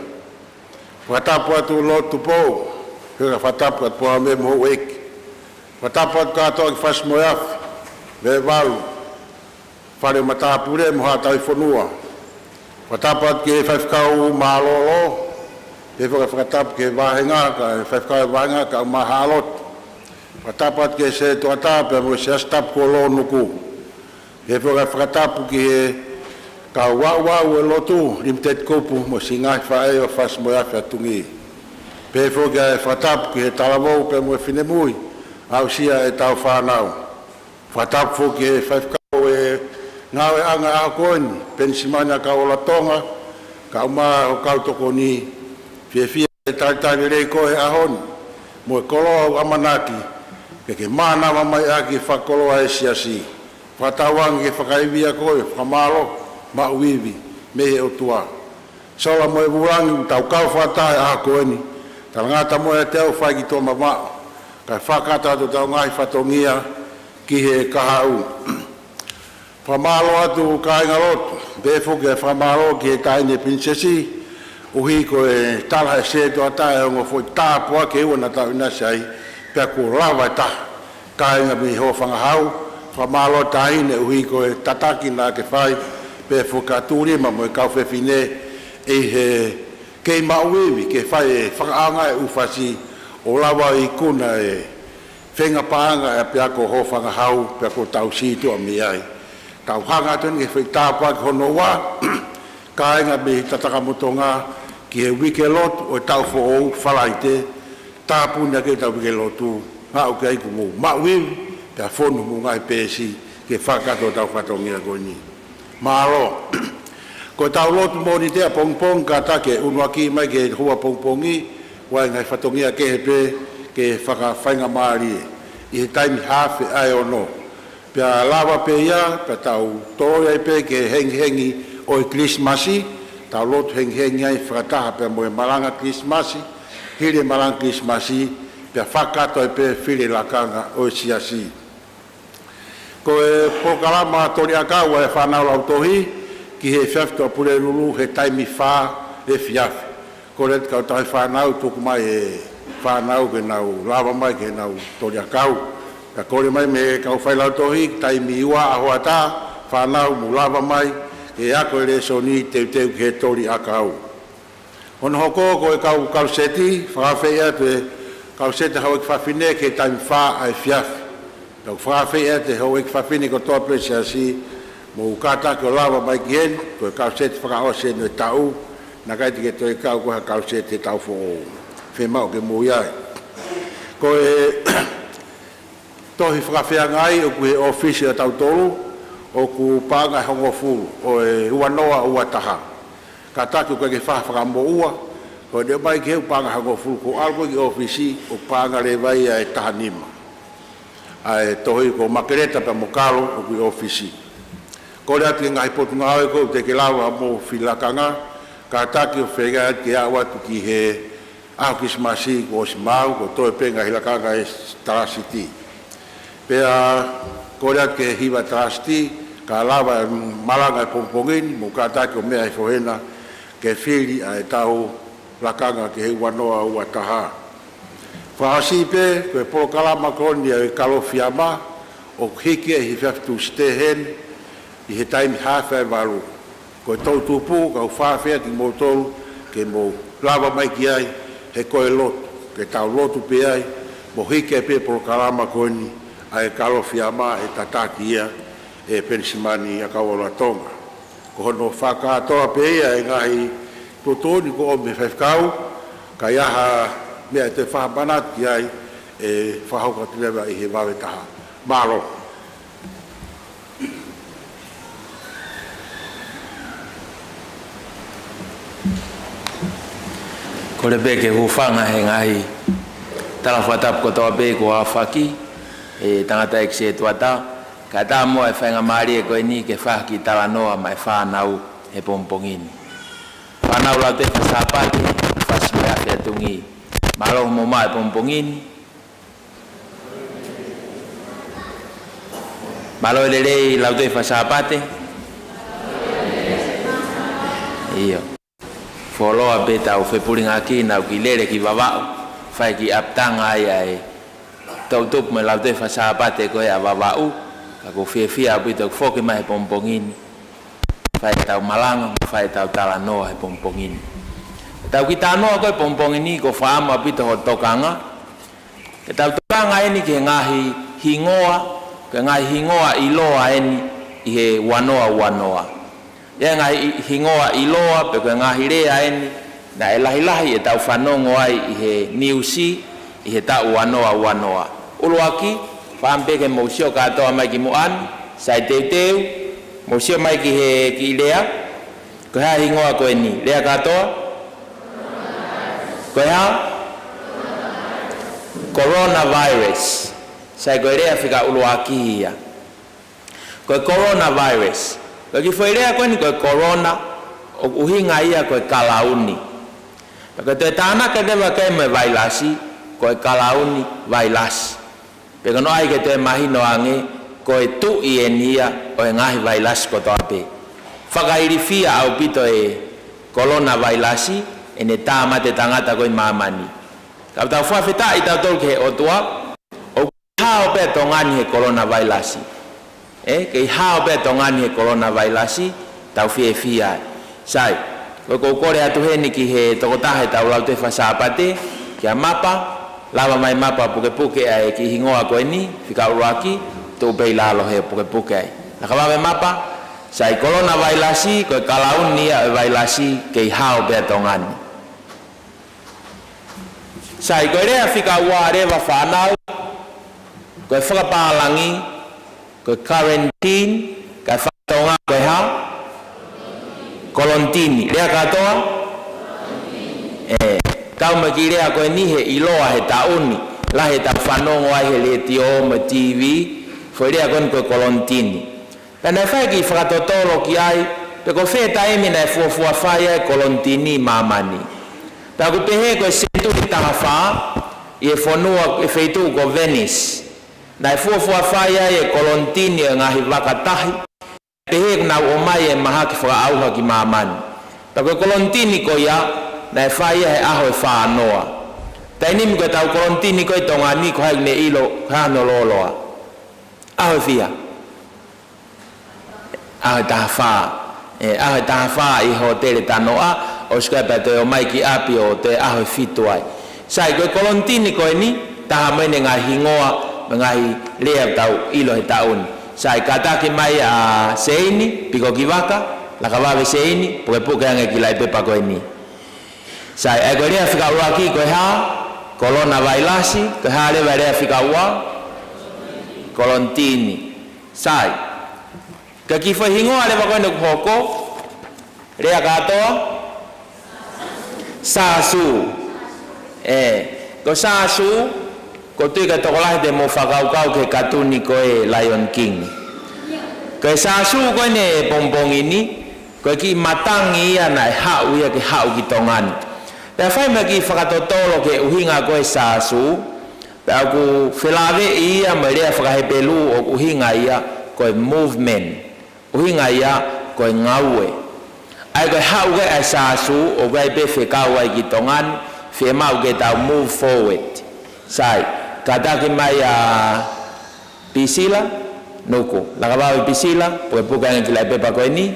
Fakatapu atu Lord Tupou, pea fakatapu atu Puleʻanga mo e houʻeiki. Fakatapu atu kātoa ki Fasi-mo-e-Afi, Veʻe Valu, Fale ʻo Matāpule mo Haʻa Tauhi Fonua. Fakatapu atu ki he faifekau mālōlō, pea faka-, fakatapu ki he vāhenga, kae faifekau e vāhenga, kae ʻumaʻā Haʻa Lotu. Fakatapu atu ki he setuata, pea mo e Siasi Tapu ko Lōnuku. Pea faka-, fakatapu ki he kau aʻuaʻu ʻo e lotu, Limited Kupu, mo e siʻi ngaahi faʻē ʻo Fasi-mo-e-Afi ʻa Tungī. Pea faka-, fakatapu ki he talavou, pea mo e finemui, aʻusia ʻetau fānau. Fakatapu foki ki he faifekau ʻo e ngāueʻanga ʻo e ʻaho ko eni, Penisimani ʻAkauola Tonga, kae ʻumaʻā ho kau tokoni, fiefia ke talitali lelei koe he ʻaho ni, mo e koloa ʻoku ʻamanaki ke ke mānava mai ʻaki e fakakoloa ʻa e Siasi. Fakatauange ke fakaivia koe, fakamālō, maʻu ivi mei he ʻOtua. Sola mo e vūlangi ʻoku tau kau fakataha he ʻaho ko eni, talangata mo e teau fai ki tuʻa mamaʻo, kae fakakakato atu hotau ngaahi fatongia ki he kahaʻu. Fakamālō atu kāinga lotu, pea foki e fakamālō ki he Taʻahine Pilinisesi, ʻuhi ko e tala ʻe he setuata e ongo foʻi tāpuaki ʻe ua naʻa tau ʻinasi ai, pea kuo lava e taha. Kāinga mei Hofangahau, fakamālō Taʻahine ʻuhi ko e tataki naʻa ke fai, pea foki Tuʻilima mo e kau fefine, ʻi he kei maʻu ivi ke fai e fakaʻaongaʻi e ʻū fasi ʻo lava ʻo ikuna e feinga paʻanga ʻa e ʻapiako Hofangahau pea kuo tau sītuʻa mei ai. Tau hanga atu eni ki he foʻi tāpuaki hono ua, kāinga mei Tatakamotonga ki he uike lotu ʻo e taʻu foʻou Falaite, tāpuni ʻaki ʻetau uike lotu, ngaʻu ki ai kuo mou maʻu ivi, pea fonu homou ngaahi peesi ke fakakakato hotau fatongia ko eni. Mālō. Ko ʻetau lotu Mōnite ʻapongipongi, kātaki ʻunuaki mai ki he houa pongipongi, ʻoku ʻi ai e ngaahi fatongia kehe pē ke fakafaingamālie ʻi he taimi haafe ʻa e ono. Pea lava pē ia, pea tau toloi ai pē ki he hengihengi ʻo e Kilisimasi, tau lotu hengihengi ai fakataha pea mo e malanga Kilisimasi, hili e malanga Kilisimasi, pea fakakakato ai pē fili e lakanga ʻo e Siasi. Ko e polokalama toli ʻakau ʻa e fānau lautohi ki he efiafi Tuʻapulelulu he taimi fā efiafi. Kole atu kau tauhi fānau, tuku mai e fānau ke nau lava mai ke nau toli ʻakau. Ka kole mai mei he kau failautohi, taimi ua ʻa hoʻatā, fānau mou lava mai ke ako e lēsoni teuteu ki he toli ʻakau. Hono hoko ko e kau kaluseti, fakaafeʻi atu e kaluseti houʻeiki fafine ki he taimi fā ʻa efiafi. Tau fakaafeʻi atu e houʻeiki fafine kotoa pē Siasi, mou kātaki ʻo lava mai ki heni, ko e kaluseti fakaʻosi eni ʻo e taʻu, naʻe ʻikai te ke toe kau ko ha kaluseti he taʻu foʻou. Fiemaʻu ke mou ʻi ai. Ko e tohi fakafeangai ʻoku ʻi he ʻōfisi ʻatautolu, ʻoku paʻanga ʻe hongofulu, ʻo e ua noa ua taha. Kātaki ʻoku ʻikai ke faʻa fakamoʻua, ko e ʻomai ki he ʻoku paʻanga ʻe hongofulu, ko e ʻalu ko ē ki he ʻōfisi, ʻoku paʻanga leva ia ʻe taha nima. ʻA e tohi ko Makeleta pea mo Kalo, ʻoku ʻi he ʻōfisi. Kole atu ki he ngaahi potungāue ko ē teʻeki lava mo fili lakanga, kātaki ʻo feinga atu ke aʻu atu ki he ʻaho Kilisimasi kuo ʻosi maʻu, ko e toe pē ngaahi lakanga ʻa e talasiti. Pea kole atu ki he hiva talasiti, ka lava e malanga he pongipongi ni, mou kātaki ʻo meʻa he fohena ke fili ʻa ʻetau lakanga ki he ua noa ua taha. Fakaʻosi pē, ko e polokalama ko eni ʻa e Kalofiama, ʻoku hiki ia ʻi he efiafi Tūsite heni, ʻi he taimi haafe ʻa e valu. Ko e toʻutupu, kau fakaafeʻi atu kimoutolu ke mou lava mai ki ai, he ko e lotu, ke tau lotu pē ai, mo hiki ai pē polokalama ko eni ʻa e Kalofiama, ʻe tataki ia ʻe Penisimani ʻAkauola Tonga. Ko hono fakakātoa pē ia e ngaahi tuʻutuʻuni kuo ʻomi ʻe he faifekau, ka ʻi ai ha meʻa ʻe toe fakamanatu ki ai, ʻe fakahoko atu leva ʻi he vave taha. Mālō. Kole pē ke hūfanga he ngaahi tala fakatapu kotoa pē kuo aofaki ʻe he tangataʻeiki setuata, kae ʻatā muʻa e faingamālie ko eni ke fai ha kiʻi talanoa maʻa e fānau he pongipongi ni. Fānau Lautohi Faka-Sāpate, fasi mo e afi ʻa Tungi. Mālō hoʻomou maʻu e pongipongi ni. Mālō e lelei Lautohi Faka-Sāpate. ʻIo. Fuoloa pē ʻetau fepulingaki naʻa ku kiʻi lele ki Vavaʻu. Fai e kiʻi ʻapitanga ai ʻa e toʻutupu mo e Lautohi Faka-Sāpate ko ē ʻa Vavaʻu. Ka ʻoku ou fiefia ʻaupito ʻeku foki mai he pongipongi ni. Fai ʻetau malanga, fai ʻetau talanoa he pongipongi ni. ʻEtau kiʻi talanoa ko ē pongipongi ni, ʻoku ou fakaʻamu ʻaupito hoʻo tokanga. ʻEtau tokanga eni ki he ngaahi hingoa, ki he ngaahi hingoa ʻiloa eni ʻi he ua noa ua noa. ʻA e ngaahi hingoa ʻiloa, pe ko e ngaahi lea eni, naʻe lahilahi ʻetau fanongo ai ʻi he niusi, ʻi he taʻu ua noa ua noa. ʻUluaki, fakaʻamu pē ke mou sio kātoa mai ki muʻa ni, sai teuteu, mou sio mai ki he kiʻi lea, ko e hā e hingoa ko eni, lea kātoa, ko e hā? Coronavirus. Sai ko e lea fika ʻuluaki ia. Ko e coronavirus. Ko e kiʻi foʻi lea ko eni ko e corona, ʻoku ʻuhinga ia ko e kalauni. Pea ko e toe tānaki leva ki ai mo e vailasi, ko e kalauni vailasi. Pea ko hono ʻai ke toe mahino ange, ko e tuʻi eni ia ʻo e ngaahi vailasi kotoa pē. Fakailifia ʻaupito e coronavirus, ʻene tāmate tangata ko ē ʻi māmani. Ka tau fakafetaʻi tautolu ki he ʻOtua, ʻoku hao pē ʻa Tonga ni he coronavirus. ʻE, kei hao pē ʻa Tonga ni he coronavirus, tau fiefia ai. Sai, ko ʻeku kole atu heni ki he tokotaha ʻetau Lautohi Faka-Sāpate, kia Mapa, lava mai Mapa pukepuke ʻa e kiʻi hingoa ko eni, fika ʻuluaki, tuʻu pē ʻi lalo he pukepuke ai. Laka vave Mapa, sai coronavirus, ko e kalauni ia ʻo e vailasi kei hao pē ʻa Tonga ni. Sai, ko e lea fika ua leva fānau, ko e fakapālangi, ko e quarantine, kae fakatonga ko e hā? Kolonitini. Lea kātoa? ʻE, kau mai ki he lea ko eni he ʻiloa he taʻu ni, lahi ʻetau fanongo ai he letiō mo e T V, foʻi lea ko eni ko e kolonitini. Pea naʻe fai e kiʻi fakatotolo ki ai, pe ko fē taimi naʻe fuofua fai ai e kolonitini ʻi māmani. Pea ʻoku pehē ko e senituli taha fā, ʻi he fonua, ʻi he feituʻu ko Venice. Naʻe fuofua fai ai e kolonitini ʻo e ngaahi vaka tahi. Pehē ʻoku nau ʻomai e mahaki fakaʻauha ki māmani. Pea ko e kolonitini ko ia, naʻe fai ia he ʻaho ʻe fā noa. Taimi ni ko ʻetau kolonitini ko ē ʻi Tonga ni ko hai ʻoku ne ʻilo, ko e hā hono lōloa? ʻAho ʻe fiha? ʻAho ʻe taha fā. ʻE, ʻaho ʻe taha fā ʻi Hōtele Tanoa, ʻosi ko ia pea toe ō mai ki ʻapi ʻo toe ʻaho ʻe fitu ai. Sai, ko e kolonitini ko eni, taha mo ʻene ngaahi hingoa, mo e ngaahi lea ʻoku tau ʻilo he taʻu ni. Sai, kātaki mai ʻa Seini, Piko ki Vaka, laka vave Seini, pukepuke ange e kiʻi laʻi pepa ko eni. Sai, ʻa ia ko e lea fika ʻuluaki ko e hā? Kolonavailasi, ko e hā leva e lea fika ua? Kolonitini. Sai. Ko e kiʻi foʻi hingoa leva ko eni ʻoku hoko, lea kātoa? Sāsū. ʻE, ko Sāsū, ʻoku ou tui ko e tokolahi te mou fakakaukau ki he katuni ko e Lion King. Ko e Sāsū ko eni he pongipongi ni, ko e kiʻi matangi ia naʻe haʻu ia ke haʻu ki Tonga ni. Pea fai mai e kiʻi fakatotolo ki he ʻuhinga ko e Sāsū, pea ʻoku felāveʻi ia mo e lea faka-Hepelū ʻoku ʻuhinga ia ko e movement. ʻUhinga ia ko e ngaue. ʻA ia ko e haʻu ko ē ʻa e Sāsū, ʻoku ʻi ai pē fekau ai ki Tonga ni, fiemaʻu ke tau move forward. Sai, kātaki mai ʻa Pisila, Nuku. Laka vave Pisila, pukepuke ange e kiʻi laʻi pepa ko eni.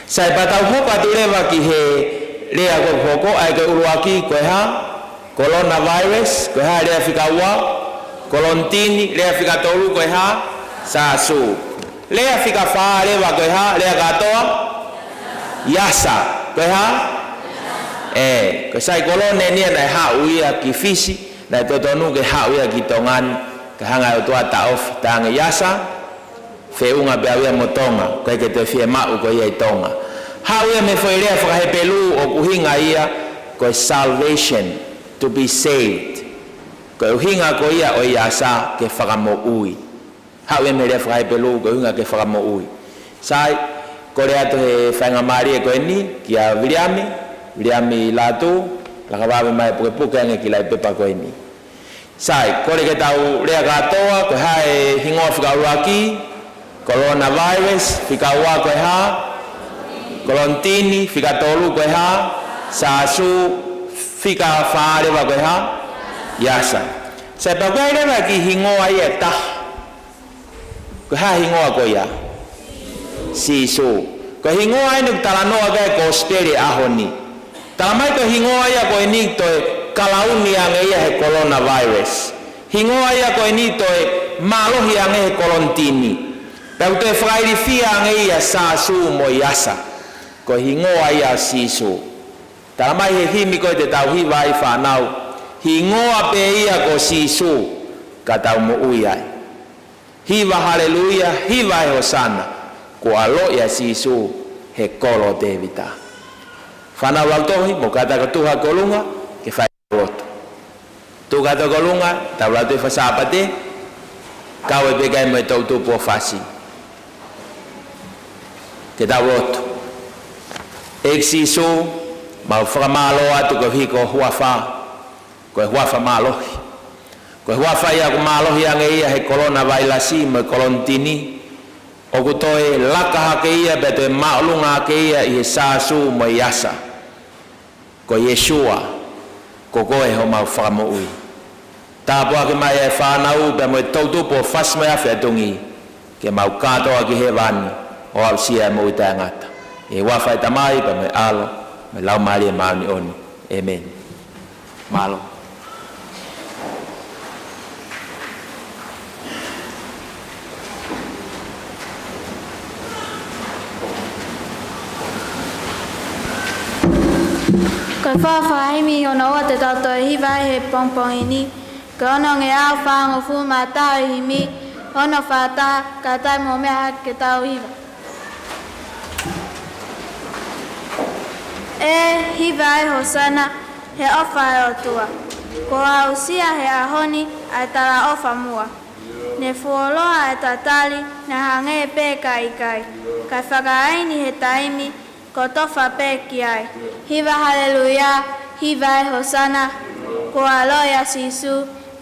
Sai, pea tau hoko atu leva ki he lea ko ē ʻoku hoko, ʻa ia ko e ʻuluaki ko e hā? Kolonavailasi, ko e hā e lea fika ua? Kolonitini, lea fika tolu ko e hā? Sāsū. Lea fika fā leva ko e hā? Lea kātoa? Iasa, ko e hā? ʻE, ko e saikolone eni ia naʻe haʻu ia ki Fisi, naʻe totonu ke haʻu ia ki Tonga ni, ka hanga ʻe he ʻOtua ʻo taʻofi, talaange Iasa, feʻunga pē ʻaʻau ia mo Tonga, ʻoku ʻikai ke toe fiemaʻu koe ia ʻi Tonga. Haʻu ia mei he foʻi lea faka-Hepelū ʻoku ʻuhinga ia ko e salvation, to be saved. Ko e ʻuhinga ko ia ʻo e Iasa ke fakamoʻui. Haʻu ia mei he lea faka-Hepelū ko e ʻuhinga ke fakamoʻui. Sai, Kole atu he faingamālie ko eni kia Viliami, Viliami Lātū, laka vave mai pukepuke ange e kiʻi pepa ko eni. Sai, kole ke tau lea kātoa, ko e hā e hingoa fika ʻuluaki? Coronavirus. Fika ua ko e hā? Kolonitini. Fika tolu ko e hā? SARS. Fika fā leva ko e hā? Lasa. Sai, pea ko e leva e kiʻi hingoa ia ʻe taha. Ko e hā e hingoa ko ia? Sīsū. Ko e hingoa eni ʻoku talanoa ki ai e kosipeli he ʻaho ni. Talamai ko e hingoa ia ko eni toe kalauni ange ia he coronavirus. Hingoa ia ko eni toe mālohi ange he kolonitini. Pea ʻoku toe fakailifia ange ia ʻia SARS mo e lasa. Ko e hingoa ia ʻo Sīsū. Talamai he himi ko ē te tau hiva ai fānau, hingoa pē ia ko Sīsū, ka tau moʻui ai. Hiva haleluia, hiva e hosana, kuo ʻaloʻi ʻa Sīsū he kolo ʻo Tēvita. Fānau, lau tohi, mou kātaki ʻo tuʻu hake ki ʻolunga, ke fai lotu. Tuʻu kātoa ki ʻolunga, tau lau tohi faka-Sāpate, kau ai pē kae mo e toʻutupu ʻo fasi. Ke tau lotu. ʻEiki Sīsū, mau fakamālō atu koeʻuhi ko ho huafa, ko e huafa mālohi. Ko e huafa ia ʻoku mālohi ange ia he coronavirus mo e kolonitini, ʻoku toe laka hake ia pea toe māʻolunga hake ia ʻi he SARS mo e lasa. Ko Iesua, ko koe homau Fakamoʻui. Tāpuaki mai e fānau pea mo e toʻutupu ʻo fasi mo e afi ʻatungi, ke mau kātoa ki hēvani ʻo aʻusia e moʻui taʻengata. ʻI he huafa ʻo e Tamai pea mo e ʻAlo, mo e Laumālie Māʻoniʻoni. ʻĒmeni. Mālō. Ko e foʻi fakahimi hono ua te tau toe hiva ai he pongipongi ni, ko hono ngeau fāngofulu mā taha ʻo e himi, ono fā taha, kātaki mou meʻa hake ke tau hiva. ʻE hiva e hosana he ʻofa ʻa e ʻOtua. Kuo aʻusia he ʻaho ni ʻa e talaʻofa muʻa. Ne fuoloa ʻa e tatali, naʻe hangē pē ʻikai ke ʻikai, kae fakaʻaini he taimi, ko e tofa pē ki ai. Hiva haleluia, hiva e hosana, kuo ʻaloʻi ʻa Sīsū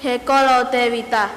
he kolo ʻo Tēvita.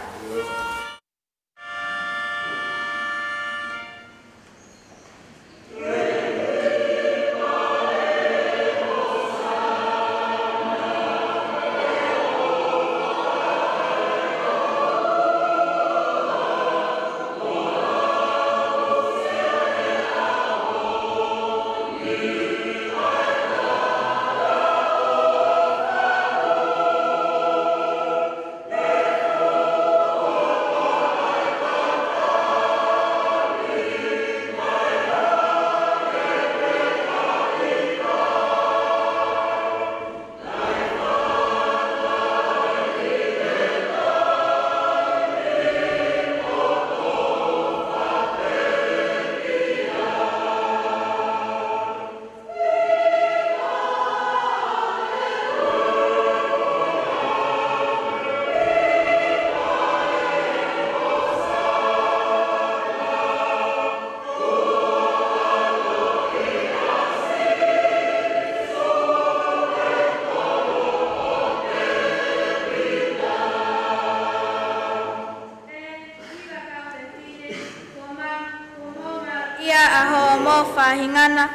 ʻIa ʻa hoʻomou faʻahinga na,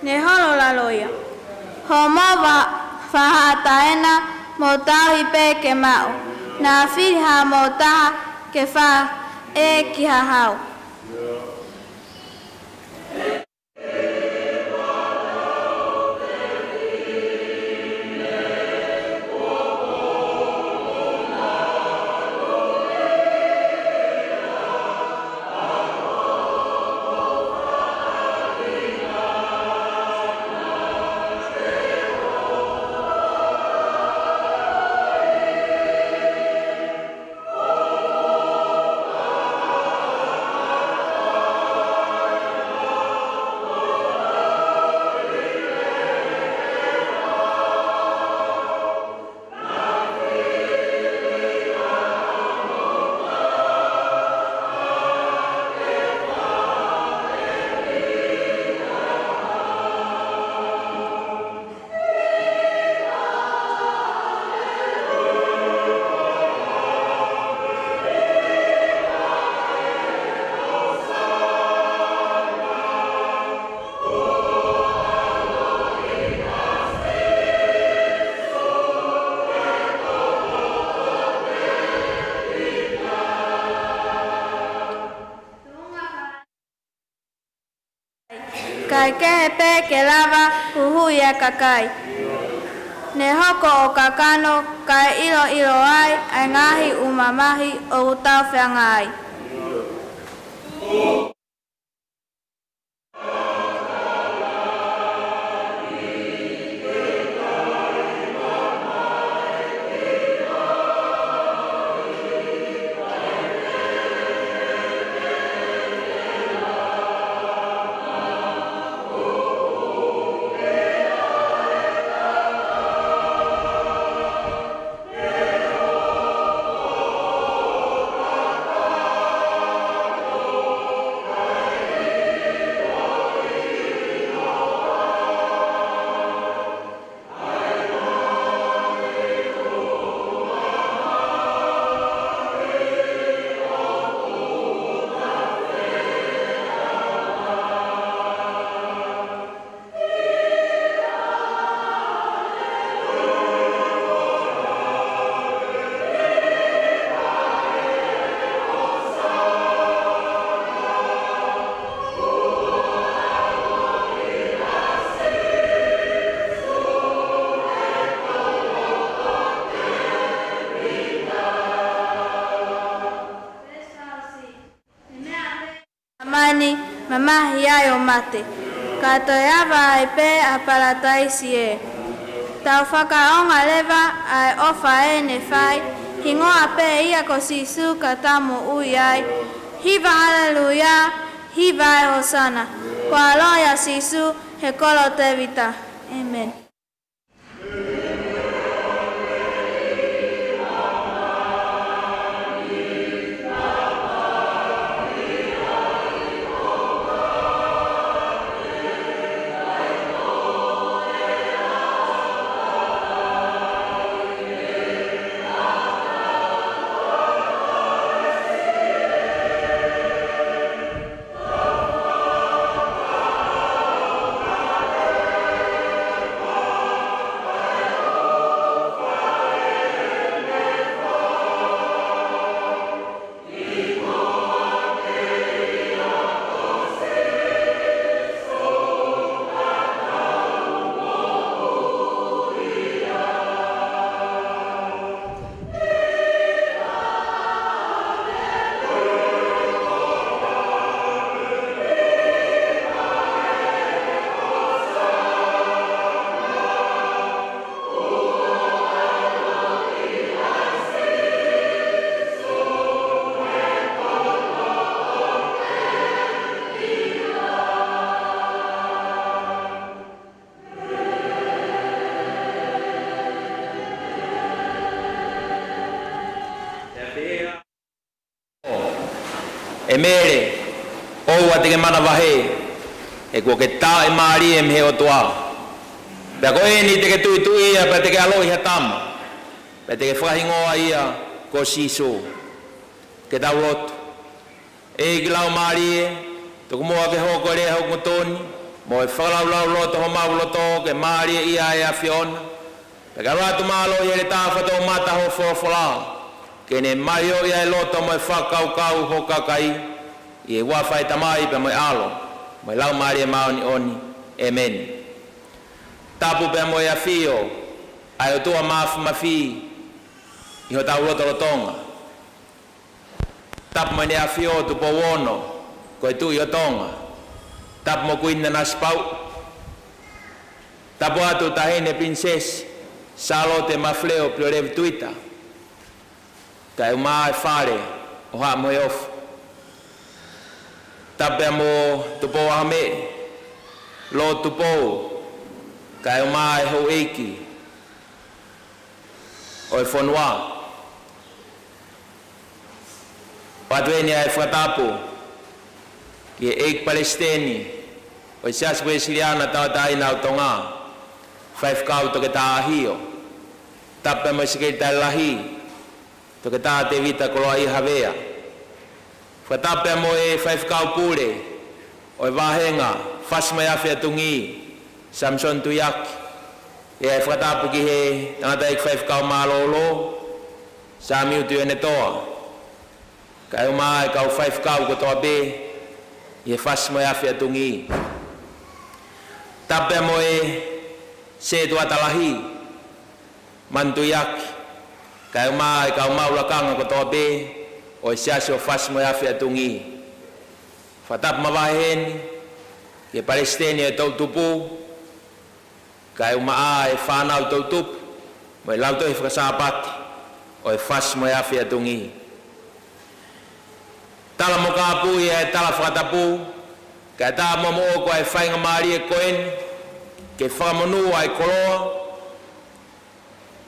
ne holo lalo ia. Hoʻomou va-, faʻahi taʻena, mou tauhi pē ke maʻu. Naʻa fili haʻamou taha ke faʻa ʻē ki ha hau. Kehe pē ke lava huhuʻi ʻa e kakai. Ne hoko ʻo kakano kae ʻiloʻilo ai ʻa e ngaahi ʻū mamahi ʻoku tau feangai. Mani, mamahi ai ʻo mate, ka toe ava ai pē ʻa Palataisi ē. Tau fakaʻaonga leva ʻa e ʻofa ʻene fai, hingoa pē ia ko Sīsū ka tau moʻui ai. Hiva haleluia, hiva ʻa e hōsana. Ko e ʻAlo ia Sīsū, he kolo Tēvita. ʻĒmeni. ʻE Mele, ʻoua te ke manavahē, he kuo ke taaʻi mālie mei he ʻOtua. Pea ko eni te ke tuʻituʻia, pea te ke ʻaloʻi ha tama, pea te ke fakahingoa ia ko Sīsū. Ke tau lotu. ʻEiki laumālie, tuku muʻa ke hoko e lea hoku ngutu ni, mo e fakalaulauloto homau loto ke mālieʻia ʻa e ʻAfiona. Pea ke ʻalu atu mālohi he lea fakatoumata ho folofola, ke ne maʻu ʻi he loto mo e fakakaukau ho kakai, ʻi he huafa ʻo e Tamai pea mo e ʻAlo, mo e Laumālie Māʻoniʻoni. ʻĒmeni. Tapu pea mo e ʻafio ʻa e ʻOtua Māfimafi ʻi hotau lotolotonga. Tapu mo ʻEne ʻAfio Tupou Ono, ko e Tuʻi ʻo Tonga. Tapu mo Kuini Nanasipauʻu. Tapu atu Taʻahine Pilinisesi Sālote Mafuleo Pilolevu Tuita, kae ʻumaʻā e fale ʻo Haʻa Moheofo. Tapu pea mo Tupou ʻAhomeʻi, Lord Tupou, kae ʻumaʻā e houʻeiki ʻo e fonua. ʻOatu eni ʻa e fakatapu ki he ʻEiki Palesiteni ʻo e Siasi Uēsiliana Tauʻatāina ʻo Tonga, Faifekau Toketā ʻAhio. Tapu pea mo e Sekelitali Lahi, Toketā Tēvita Koloaʻia Havea. Fakatapu pea mo e Faifekau Pule ʻo e Vāhenga Fasi mo e Afi ʻa Tungī, Samisoni Tuiaki. ʻE fakatapu ki he tangataʻeiki faifekau mālōlō, Samiu Tuʻiʻonetoa, kae ʻumaʻā e kau faifekau kotoa pē ʻi he Fasi mo e Afi ʻa Tungī. Tapu mo e Setuata Lahi, Manatuʻi ʻaki, kae ʻumaʻā e kau maʻu lakanga kotoa pē ʻo e Siasi ʻo Fasi mo e Afi ʻa Tungī. Fakatapu mavahe heni ki he Palesiteni ʻo e Toʻutupu, kae ʻumaʻā e fānau toʻutupu mo e lautohi fakasāpate ʻo e Fasi mo e Afi ʻa Tungī. Tala mo kāpui ʻa e tala fakatapu, kae ʻatā mo moʻoku ʻa e faingamālie ko eni ke fakamonū ʻa e koloa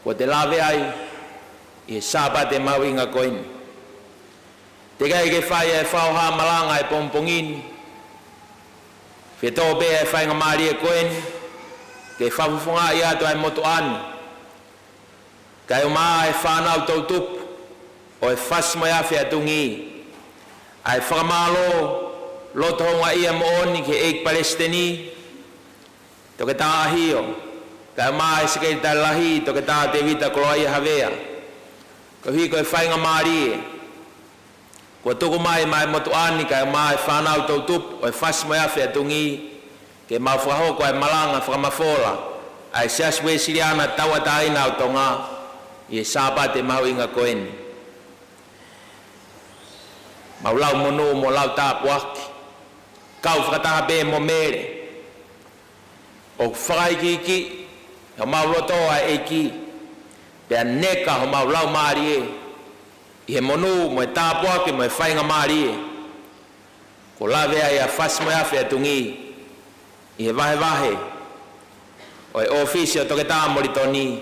kuo te lave ai ʻi he Sāpate mahuʻinga ko eni. Teʻeki ai ke fai ʻa e fakahoha malanga ʻi he pongipongi ni, fetō pē ʻa e faingamālie ko eni ke fakafofongaʻi atu ʻa e motuʻa ni, kae ʻumaʻā e fānau toʻutupu ʻo e Fasi mo e Afi ʻa Tungī, ʻa e fakamālō loto houngaʻia moʻoni ki he ʻEiki Palesiteni, Toketā ʻAhio, kae ʻumaʻā e Sekelitali Lahi, Toketā Tēvita Koloaʻia Havea, koeʻuhi ko e faingamālie kuo tuku mai maʻa e motuʻa ni kae ʻumaʻā e fānau toʻutupu ʻo e Fasi mo e Afi ʻa Tungī, ke mau fakahoko ʻa e malanga fakamafola ʻa e Siasi Uēsiliana Tauʻatāina ʻo Tonga ʻi he Sāpate mahuʻinga ko eni. Mau lau monū mo lau tāpuaki, kau fakataha pē mo Mele, ʻo fakaikiiki homau loto ʻa e ʻEiki, pea neka homau laumālie ʻi he monū mo e tāpuaki mo e faingamālie kuo lave ai ʻa Fasi mo e Afi ʻa Tungī ʻi he vahevahe ʻo e ʻōfisi ʻo Toketā Molitoni,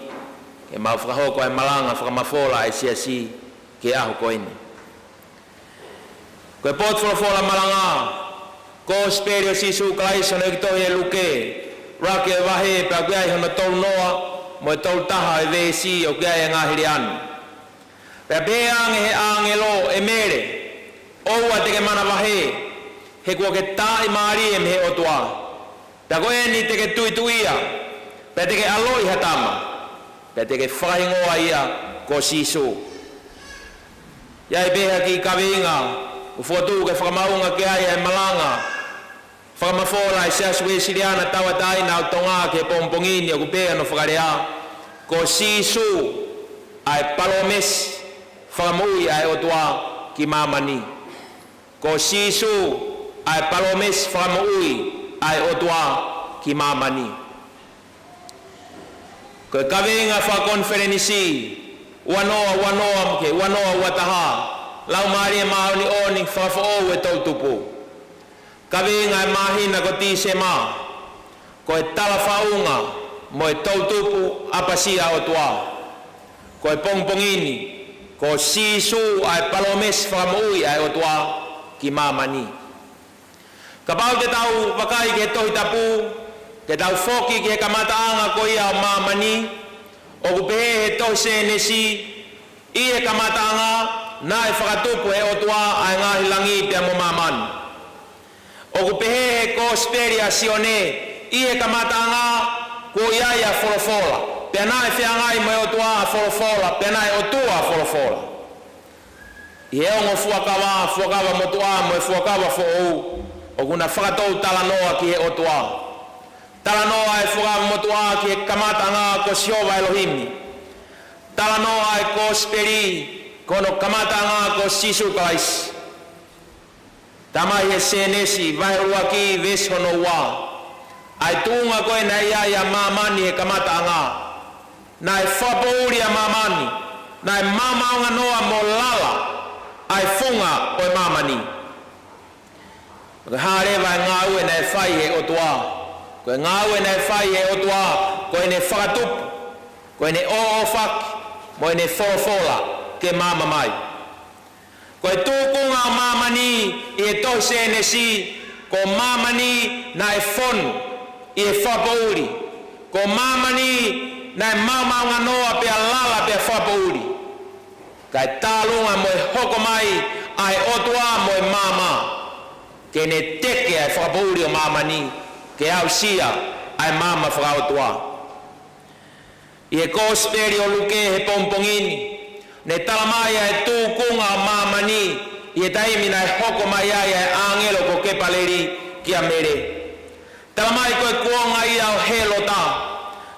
ke mau fakahoko ʻa e malanga fakamafola ʻa e Siasi ki he ʻaho ko eni. Ko e potu folofola malanga, Kosipeli ʻo Sīsū Kalaisi ʻoku tohi ʻe Luke, ʻuluaki ʻo e vahe, pea ʻoku ʻi ai hono tolu noa mo e tolu taha ʻo e veesi, ʻoku ʻi ai e ngaahi lea ni. Pea pehē ange ʻe he ʻāngelo, ʻE Mele, ʻoua te ke manavahē, he kuo ke taaʻi mālie mei he ʻOtua. Pea ko eni te ke tuʻituʻia, pea te ke ʻaloʻi ha tama, pea te ke fakahingoa ia ko Sīsū. ʻI ai pē ha kiʻi kaveinga ʻoku fokotuʻu ke fakamaʻunga ki ai ʻa e malanga fakamafola ʻa e Siasi Uēsiliana Tauʻatāina ʻo Tonga ki he pongipongi ni, ʻoku pehē hono fakalea, Ko Sīsū ʻa e palōmesi fakamoʻui ʻa e ʻOtua ki māmani. Ko Sīsū ʻa e palōmesi fakamoʻui ʻa e ʻOtua ki māmani. Ko e kaveinga fakakonifelenisi ua noa ua noa ki he ua noa ua taha, Laumālie Māʻoniʻoni Fakafoʻou ʻo e Toʻutupu. Kaveinga ʻo e māhina ko Tīsema, ko e tala fakaʻuhinga mo e toʻutupu ʻapasia ʻa e ʻOtua. Ko e pongipongi ni, ko Sīsū ʻa e palōmesi fakamoʻui ʻa e ʻOtua ki māmani. Kapau te tau vakai ki he Tohi Tapu, ke tau foki ki he kamataʻanga ko ia ʻo māmani, ʻoku pehē ʻe he tohi Sēnesi, ʻI he kamataʻanga naʻe fakatupu ʻe he ʻOtua ʻa e ngaahi langi pea mo māmani. ʻOku pehē ʻe he Kosipeli ʻa Sione, ʻI he kamataʻanga kuo ʻi ai ʻa Folofola, pea naʻe feangai mo e ʻOtua ʻa Folofola, pea naʻe ʻOtua ʻa Folofola. ʻI he ongo fuakava, fuakava motuʻa mo e fuakava foʻou, ʻoku na fakatou talanoa ki he ʻOtua. Talanoa ʻa e fuakava motuʻa ki he kamataʻanga ko Sihova ʻElohimi. Talanoa ʻa e Kosipeli ki hono kamataʻanga ko Sīsū Kalaisi. Talamai ʻe Sēnesi vahe ʻuluaki veesi hono ua, ʻa e tuʻunga ko ē naʻe ʻi ai ʻa māmani he kamataʻanga. Naʻe fakapoʻuli ʻa māmani, naʻe maomaonganoa mo lala ʻa e funga ʻo e māmani. Ko e hā leva e ngāue naʻe fai ʻe he ʻOtua? Ko e ngāue naʻe fai ʻe he ʻOtua, ko ʻene fakatupu, ko ʻene ʻōʻōfaki, mo ʻene folofola ke maama mai. Ko e tūkunga ʻo māmani ʻi he tohi Sēnesi, ko māmani naʻe fonu ʻi he fakapoʻuli. Ko māmani naʻe maomaonganoa pea lala pea fakapoʻuli. Kae tālunga mo e hoko mai ʻa e ʻOtua mo e maama, ke ne teke ʻa e fakapoʻuli ʻo māmani, ke aʻusia ʻa e maama fakaʻotua. ʻI he Kosipeli ʻo Luke he pongipongi ni, ne talamai ʻa e tūkunga ʻo māmani ʻi he taimi naʻe hoko mai ai ʻa e ʻāngelo ko Kepaleli kia Mele. Talamai ko e kuonga ia ʻo Hēlota,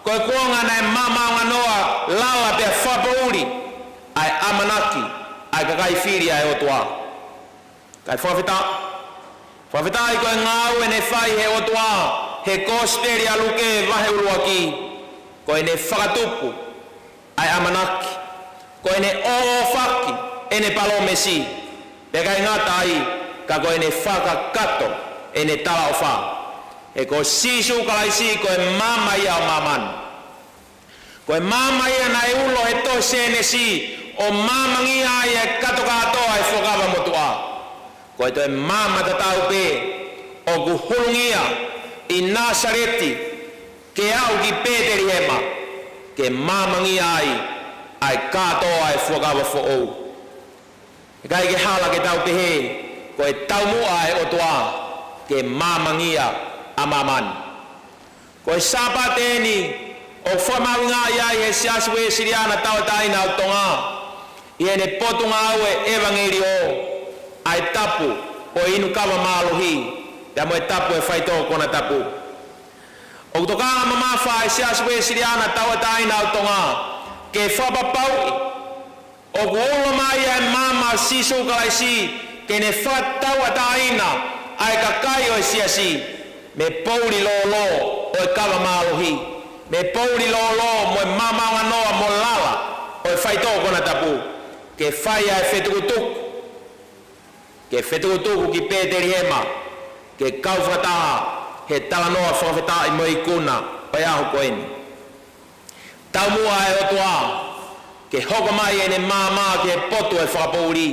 ko e kuonga naʻe maamaonganoa, lala pea fakapoʻuli ʻa e ʻamanaki ʻa e kakai fili ʻa e ʻOtua. Kae fakafetaʻi, fakafetaʻi ko e ngāue naʻe fai ʻe he ʻOtua he Kosipeli ʻa Luke vahe ʻuluaki, ko ʻene fakatupu ʻa e ʻamanaki, ko ʻene ʻōʻōfaki ʻene palōmesi, pea ʻikai ngata ai, ka ko ʻene fakakakato ʻene talaʻofa. He ko Sīsū Kalaisi ko e maama ia ʻo māmani. Ko e maama ia naʻe ulo he tohi Sēnesi ʻo maamangia ai e kato kātoa ʻo e Fuakava Motuʻa. Ko e toe maama tatau pē ʻoku hulungia ʻi Nāsaleti ke aʻu ki Pētelihema, ke maamangia ai ʻa e kātoa ʻo e Fuakava Foʻou. ʻIkai ke hala ke tau pehē, ko e taumuʻa ʻa e ʻOtua ke maamangia ʻa māmani. Ko e Sāpate eni ʻoku fakamahuʻingaʻi ai ʻe he Siasi Uēsiliana Tauʻatāina ʻo Tonga, ʻi heʻene Potungāue ʻEvangeliō, ʻa e tapu ʻo e inu kava mālohi, pea mo e tapu ʻo e faitoʻo konatapu. ʻOku tokanga mamafa ʻa e Siasi Uēsiliana Tauʻatāina ʻo Tonga ke fakapapauʻi ʻoku ulo mai ʻa e maama ʻo Sīsū Kalaisi ke ne fakatauʻatāina ʻa e kakai ʻo e Siasi mei he poʻuli lōlō ʻo e kava mālohi, mei he poʻuli lōlō mo e maamaonganoa mo lala ʻo e faitoʻo konatapu, ke fai ʻa e fetukutuku, ke fetukutuku ki Pētelihema, ke kau fakataha he talanoa fakafetaʻi mo e ikuna ʻo e ʻaho ko eni. Taumuʻa ʻa e ʻOtua ke hoko mai ʻene maama ki he potu ʻo e fakapoʻuli,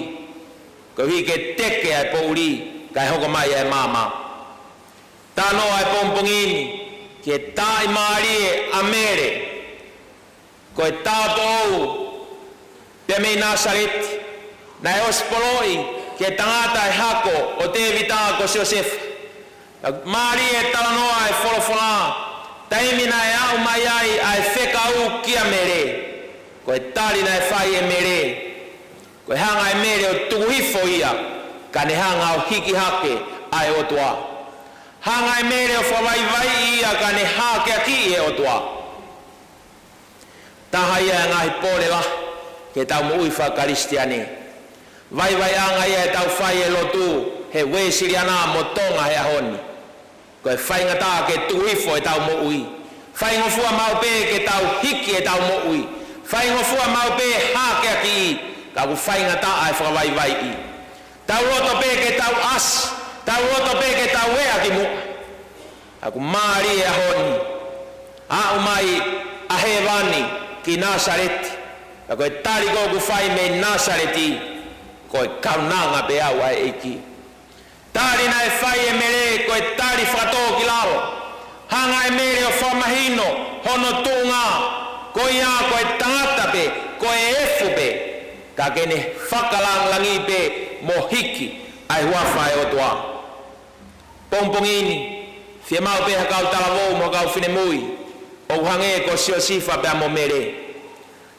koeʻuhi ke teke ʻa e poʻuli kae hoko mai ʻa e maama. Talanoa ʻa e pongipongi ni ki he taaʻi mālie ʻa Mele, ko e tāupoʻou pea mei Nāsaleti, naʻe ʻosi poloʻi ki he tangata ʻe hako ʻo Tēvita ko Siosefa. Mālie e talanoa ʻa e folofola, taimi naʻe aʻu mai ai ʻa e fekau kia Mele, ko e tali naʻe fai ʻe Mele, ko e hanga ʻe Mele ʻo tuku hifo ia, ka ne hanga ʻo hiki hake ʻa e ʻOtua. Hanga ʻe Mele ʻo fakavaivaiʻi ia, ka ne hakeakiʻi ʻe he ʻOtua. Taha ia e ngaahi pole lahi ke tau moʻui faka-Kalisitiane. Vaivaiʻanga ia ʻetau fai e lotu he Uēsiliana mo Tonga he ʻaho ni. Ko e faingataʻa ke tuku hifo ʻetau moʻui. Faingofua maʻu pē ke tau hiki ʻetau moʻui. Faingofua maʻu pē hakeakiʻi, ka ʻoku faingataʻa e fakavaivaiʻi. Tau loto pē ke tau ʻasi, tau loto pē ke tau ea ki muʻa. ʻOku mālie e ʻaho ni, aʻu mai ʻa hēvani ki Nāsaleti. Ka ko e tali ko ē ʻoku fai mei Nāsaleti, ko e kaunanga pē au ʻa e ʻEiki. Tali naʻe fai ʻe Mele ko e tali fakatōkilalo. Hanga ʻe Mele ʻo fakamahino hono tuʻunga, ko ia ko e tangata pē, ko e efu pē, ka ke ne fakalāngilangiʻi pē mo hiki ʻa e huafa ʻo e ʻOtua. Pongipongi ni, fiemaʻu pē ha kau talavou mo ha kau finemui ʻoku hangē ko Siosifa pea mo Mele.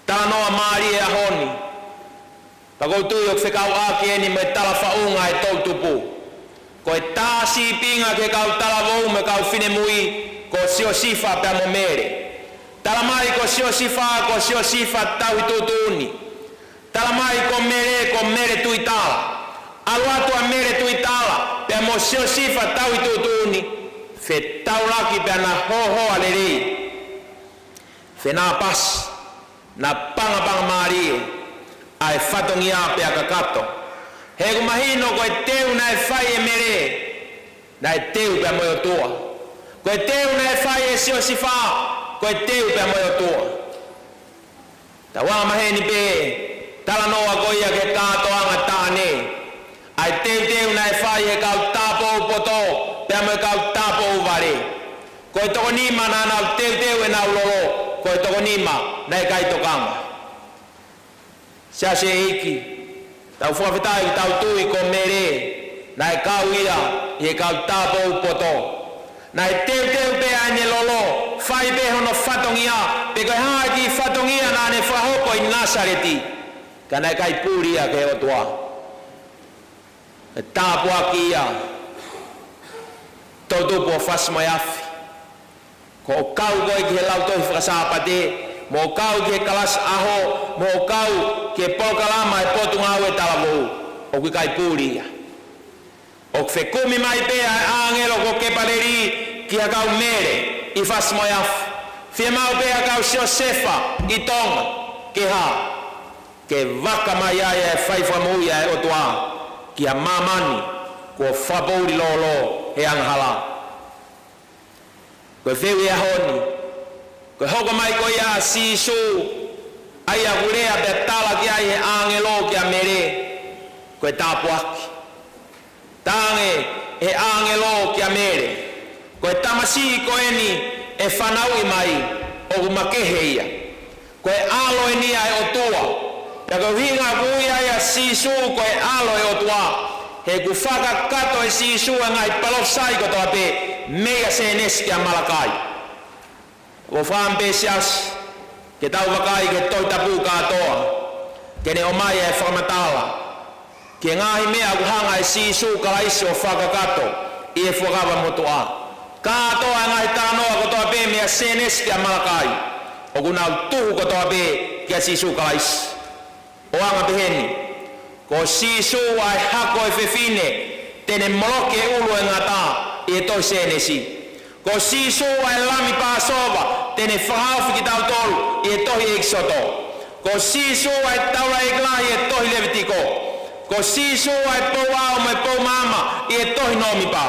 Talanoa mālie e ʻaho ni. Pea ʻoku ou tui ʻoku fekauʻaki eni mo e tala faʻunga ʻa e toʻutupu. Ko e tā sīpinga ki he kau talavou mo e kau finemui ko Siosifa pea mo Mele. Talamai ko Siosifa, ko Siosifa tauhi tuʻutuʻuni. Talamai ko Mele, ko Mele tuitala. ʻAlu atu ʻa Mele tuitala pea mo Siosifa tauhi tuʻutuʻuni, fetaulaki pea na hōhoa lelei. Fenāpasi, na pangapanga mālie ʻa e fatongia pea kakato. He ʻoku mahino ko e teu naʻe fai ʻe Mele, naʻe teu pea mo e ʻOtua. Ko e teu naʻe fai ʻe Siosifa, ko e teu pea mo e ʻOtua. Tau angamaheni pē, talanoa ko ia ki he kātoanga taʻane. ʻA e teuteu naʻe fai ʻe he kau tāupoʻou poto pea mo e kau tāupoʻou vale. Ko e toko nima naʻa nau teuteu ʻenau lolo, ko e toko nima naʻe ʻikai tokanga. Siasi ʻEiki, tau fakafetaʻi ʻoku tau tui ko Mele, naʻe kau ia ʻi he kau tāupoʻou poto. Naʻe teuteu pē ʻa ʻene lolo, fai pē hono fatongia, pe ko e hā e kiʻi fatongia naʻa ne fakahoko ʻi Nāsaleti. Ka naʻe ʻikai puli ia ki he ʻOtua. ʻE tāpuaki ia. Toʻutupu ʻo Fasi mo e Afi. Ko hoʻo kau koe ki he lautohi fakasāpate, mo hoʻo kau ki he kalasi ʻaho, mo hoʻo kau ki he polokalama ʻa e Potungāue Talavou, ʻoku ʻikai puli ia. ʻOku fekumi mai pē ʻa e ʻāngelo ko Kepaleli ki ha kau Mele ʻi Fasi mo e Afi. Fiemaʻu pē ʻa e kau Siosefa ʻi Tonga, ke hā? Ke vaka mai ai ʻa e fai fakamoʻui ʻa e ʻOtua ki ha māmani kuo fakapoʻuli lōlō he angahala. Ko e fehuʻi ʻo e ʻaho ni, ko e hoko mai ko ia ʻa Sīsū, ʻa ia ʻoku lea pea tala ki ai ʻe he ʻāngelo kia Mele, ko e tāpuaki. Talaange ʻe he ʻāngelo kia Mele, ko e tamasiʻi ko eni ʻe fanauʻi mai, ʻoku makehe ia. Ko e ʻAlo eni ʻa e ʻOtua. Pea ko e ʻuhinga ʻoku ui ai ʻa Sīsū ko e ʻAlo ʻo e ʻOtua, he kuo fakakakato ʻe Sīsū ʻa e ngaahi palōfisai kotoa pē, meia Sēnesi kia Malakai. Ko e fakaʻamu pē siasi, ke tau vakai ki he Tohi Tapu kātoa, ke ne ʻomai ʻa e fakamatala ki he ngaahi meʻa ʻoku hanga ʻe Sīsū Kalaisi ʻo fakakakato ʻi he Fuakava Motuʻa. Kātoa ʻa e ngaahi talanoa kotoa pē meia Sēnesi kia Malakai, ʻoku nau tuhu kotoa pē kia Sīsū Kalaisi. ʻO anga pehē ni, ko Sīsū ʻa e hako ʻo e fefine te ne moloki e ʻulu ʻo e ngata ʻi he tohi Sēnesi. Ko Sīsū ʻa e Lami Pāsova te ne fakahaofi kitautolu ʻi he tohi ʻEkisoto. Ko Sīsū ʻa e taulaʻeiki lahi ʻi he tohi Levitiko. Ko Sīsū ʻa e pou ʻao mo e pou maama ʻi he tohi Nōmipa.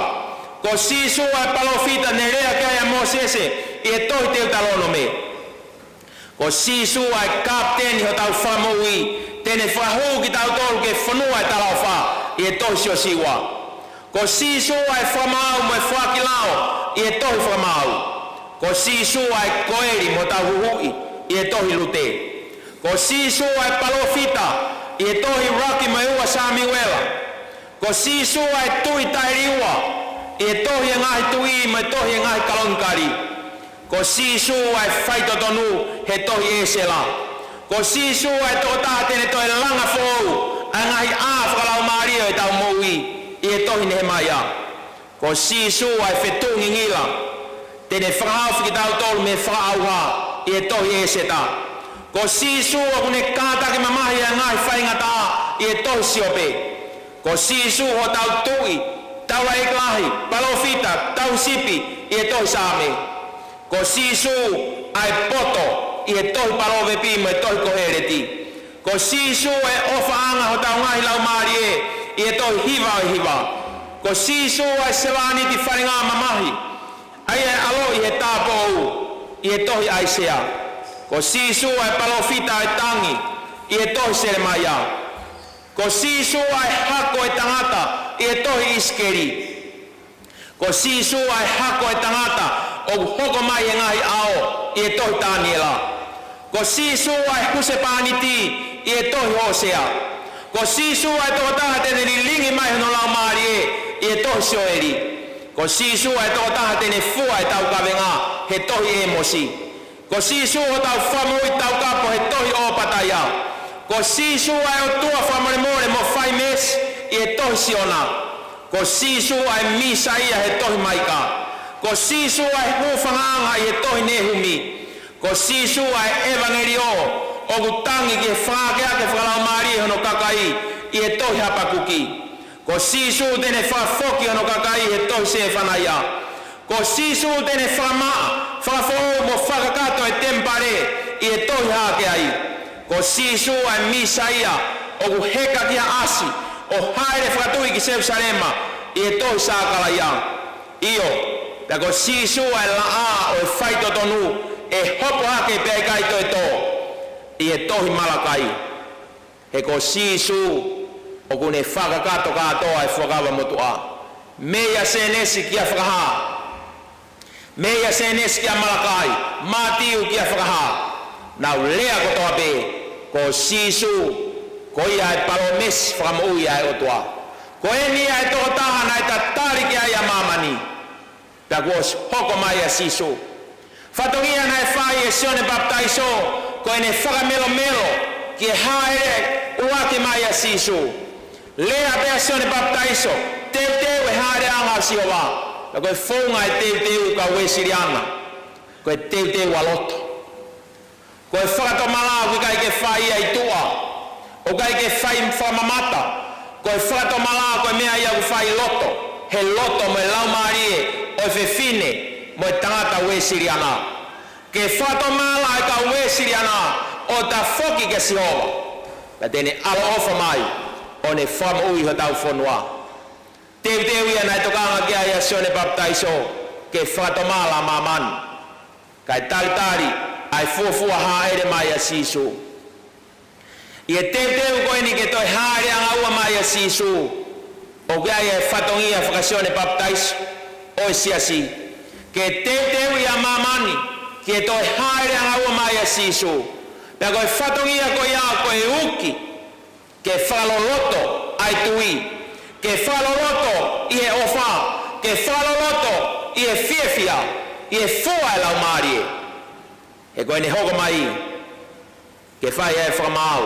Ko Sīsū ʻa e palōfita ne lea ki ai ʻa Mōsese ʻi he tohi Teutalōnome. Ko Sīsū ʻa e kapiteni hotau fakamoʻui, te ne fakahū kitautolu ki he fonua ʻo e talaʻofa ʻi he tohi Siosiua. Ko Sīsū ʻa e fakamaau mo e foaki lao ʻi he tohi Fakamaau. Ko Sīsū ʻa e koeli mo hotau huhuʻi ʻi he tohi Lute. Ko Sīsū ʻa e palōfita ʻi he tohi ʻUluaki mo e Ua Samiuela. Ko Sīsū ʻa e tuʻi taʻeliua ʻi he tohi ʻa e Ngaahi Tuʻi mo e tohi ʻa e Ngaahi Kalonikali. Ko Sīsū ʻa e faitotonu he tohi ʻĒsela. Ko Sīsū ʻa e tokotaha te ne toe langa foʻou ʻa e ngaahi ʻā fakalaumālie ʻo ʻetau moʻui ʻi he tohi Nehemaia. Ko Sīsū ʻa e fetuʻu ngingila te ne fakahaofi kitautolu mei he fakaʻauha ʻi he tohi ʻĒseta. Ko Sīsū ʻoku ne kātaki mamahi ʻa e ngaahi faingataʻa ʻi he tohi Siope. Ko Sīsū hotau tuʻi, taulaʻeiki lahi, palōfita, tauhi sipi ʻi he tohi Saame. Ko Sīsū ʻa e poto ʻi he tohi Palōvepi mo e tohi Koheleti. Ko Sīsū ʻa e ʻofaʻanga hotau ngaahi laumālie ʻi he tohi Hiva ʻo e Hiva. Ko Sīsū ʻa e sevāniti falengamamahi, ʻa ia ʻe ʻaloʻi he tāupoʻou ʻi he tohi ʻAisea. Ko Sīsū ʻa e palōfita ʻo e tangi ʻi he tohi Selemaia. Ko Sīsū ʻa e hako ʻo e tangata ʻi he tohi ʻIsikeli. Ko Sīsū ʻa e hako ʻo e tangata ʻoku hoko mai he ngaahi ʻao ʻi he tohi Taniela. Ko Sīsū ʻa e husepāniti ʻi he tohi Hōsea. Ko Sīsū ʻa e tokotaha te ne lilingi mai hono laumālie ʻi he tohi Sioeli. Ko Sīsū ʻa e tokotaha te ne fua ʻetau kavenga he tohi ʻĒmosi. Ko Sīsū hotau fakamoʻui taukapo he tohi ʻOpataia. Ko Sīsū ʻa e ʻOtua fakamolemole mo faimeesi ʻi he tohi Siona. Ko Sīsū ʻa e Mīsaia he tohi Maika. Ko Sīsū ʻa e hūfangaʻanga ʻi he tohi Nehumi. Ko Sīsū ʻa e ʻevangeliō ʻoku tangi ki he fakaakeake fakalaumālie hono kakai ʻi he tohi Hapakuki. Ko Sīsū te ne fakafoki hono kakai he tohi Sefanaia. Ko Sīsū te ne fakamaʻa, fakafoʻou mo fakakakato e temipale ʻi he tohi Hakeai. Ko Sīsū ʻa e Mīsaia ʻoku heka ki ha ʻasi ʻo hāʻele fakatuʻi ki Selusalema ʻi he tohi Sakalaia. ʻIo, pea ko Sīsū ʻa e laʻā ʻo e faitotonu ʻe hopo hake pea ʻikai toe tō ʻi he tohi Malakai. He ko Sīsū ʻoku ne fakakakato kātoa e Fuakava Motuʻa. Meia Sēnesi kia Fakahā. Meia Sēnesi kia Malakai, Mātiu kia Fakahā. Nau lea kotoa pē, ko Sīsū, ko ia e palōmesi fakamoʻui ʻa e ʻOtua. Ko eni ʻa e tokotaha naʻe tatali ki ai ʻa māmani. Pea kuo ʻosi hoko mai ʻa Sīsū. Fatongia naʻe fai ʻe Sione Papitaiso, ko ʻene fakamelomelo ki he hāʻele ʻuluaki mai ʻa Sīsū. Lea pē ʻa Sione Papitaiso, teuteu e hāʻeleʻanga ʻo Sihova. Pea ko e founga e teuteu kau Uēsiliana, ko e teuteu ʻa loto. Ko e fakatomala ʻoku ʻikai ke fai ia ʻi tuʻa, ʻoku ʻikai ke fai fakamamata. Ko e fakatomala ko e meʻa ia ʻoku fai ʻi loto, he loto mo e laumālie ʻo e fefine mo e tangata Uēsiliana. Ke fakatomala e kau Uēsiliana ʻo tafoki kia Sihova, pea te ne ʻaloʻofa mai ʻo ne fakamoʻui hotau fonua. Teuteu ia naʻe tokanga ki ai ʻa Sione Papitaiso ke fakatomala māmani. Kae talitali ʻa e fuofua hāʻele mai ʻa Sīsū. ʻI he teuteu ko eni ke toe hāʻele angaua mai ʻa Sīsū, ʻoku ʻi ai e fatongia faka-Sione Papitaiso ʻo e siasi ke teuteuʻi ʻa māmani ke toe hāʻele angaua mai ʻa Sīsū. Pea ko e fatongia ko ia ko e uki ke fakaloloto ʻa e tui, ke fakaloloto ʻi he ʻofa, ke fakaloloto ʻi he fiefia, ʻi he fua e laumālie. He ko ʻene hoko mai ke fai e fakamaau,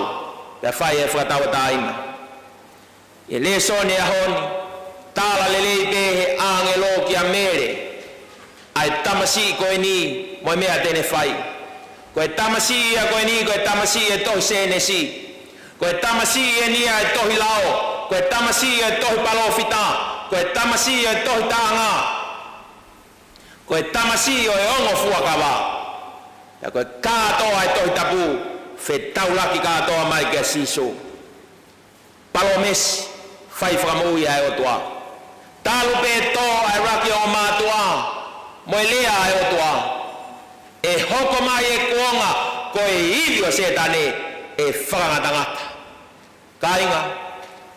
pea fai e fakatauʻatāina. ʻI he lēsoni ʻo e ʻaho ni, tala lelei pē he ʻāngelo kia Mele ʻa e tamasiʻi ko eni mo e meʻa te ne fai. Ko e tamasiʻi ia ko eni, ko e tamasiʻi e tohi Sēnesi. Ko e tamasiʻi eni ia e tohi lao. Ko e tamasiʻi e tohi palōfita. Ko e tamasiʻi e tohi taʻanga. Ko e tamasiʻi ʻo e ongo fuakava. Pea ko e kātoa e Tohi Tapu, fetaulaki kātoa mai kia Sīsū. Palōmesi fai fakamoʻui ʻa e ʻOtua. Talu pē tō ʻa e ʻuluaki ongo mātuʻa mo e lea ʻa e ʻOtua, ʻe hoko mai e kuonga ko e ivi ʻo Sētane ʻe fakangatangata. Kāinga,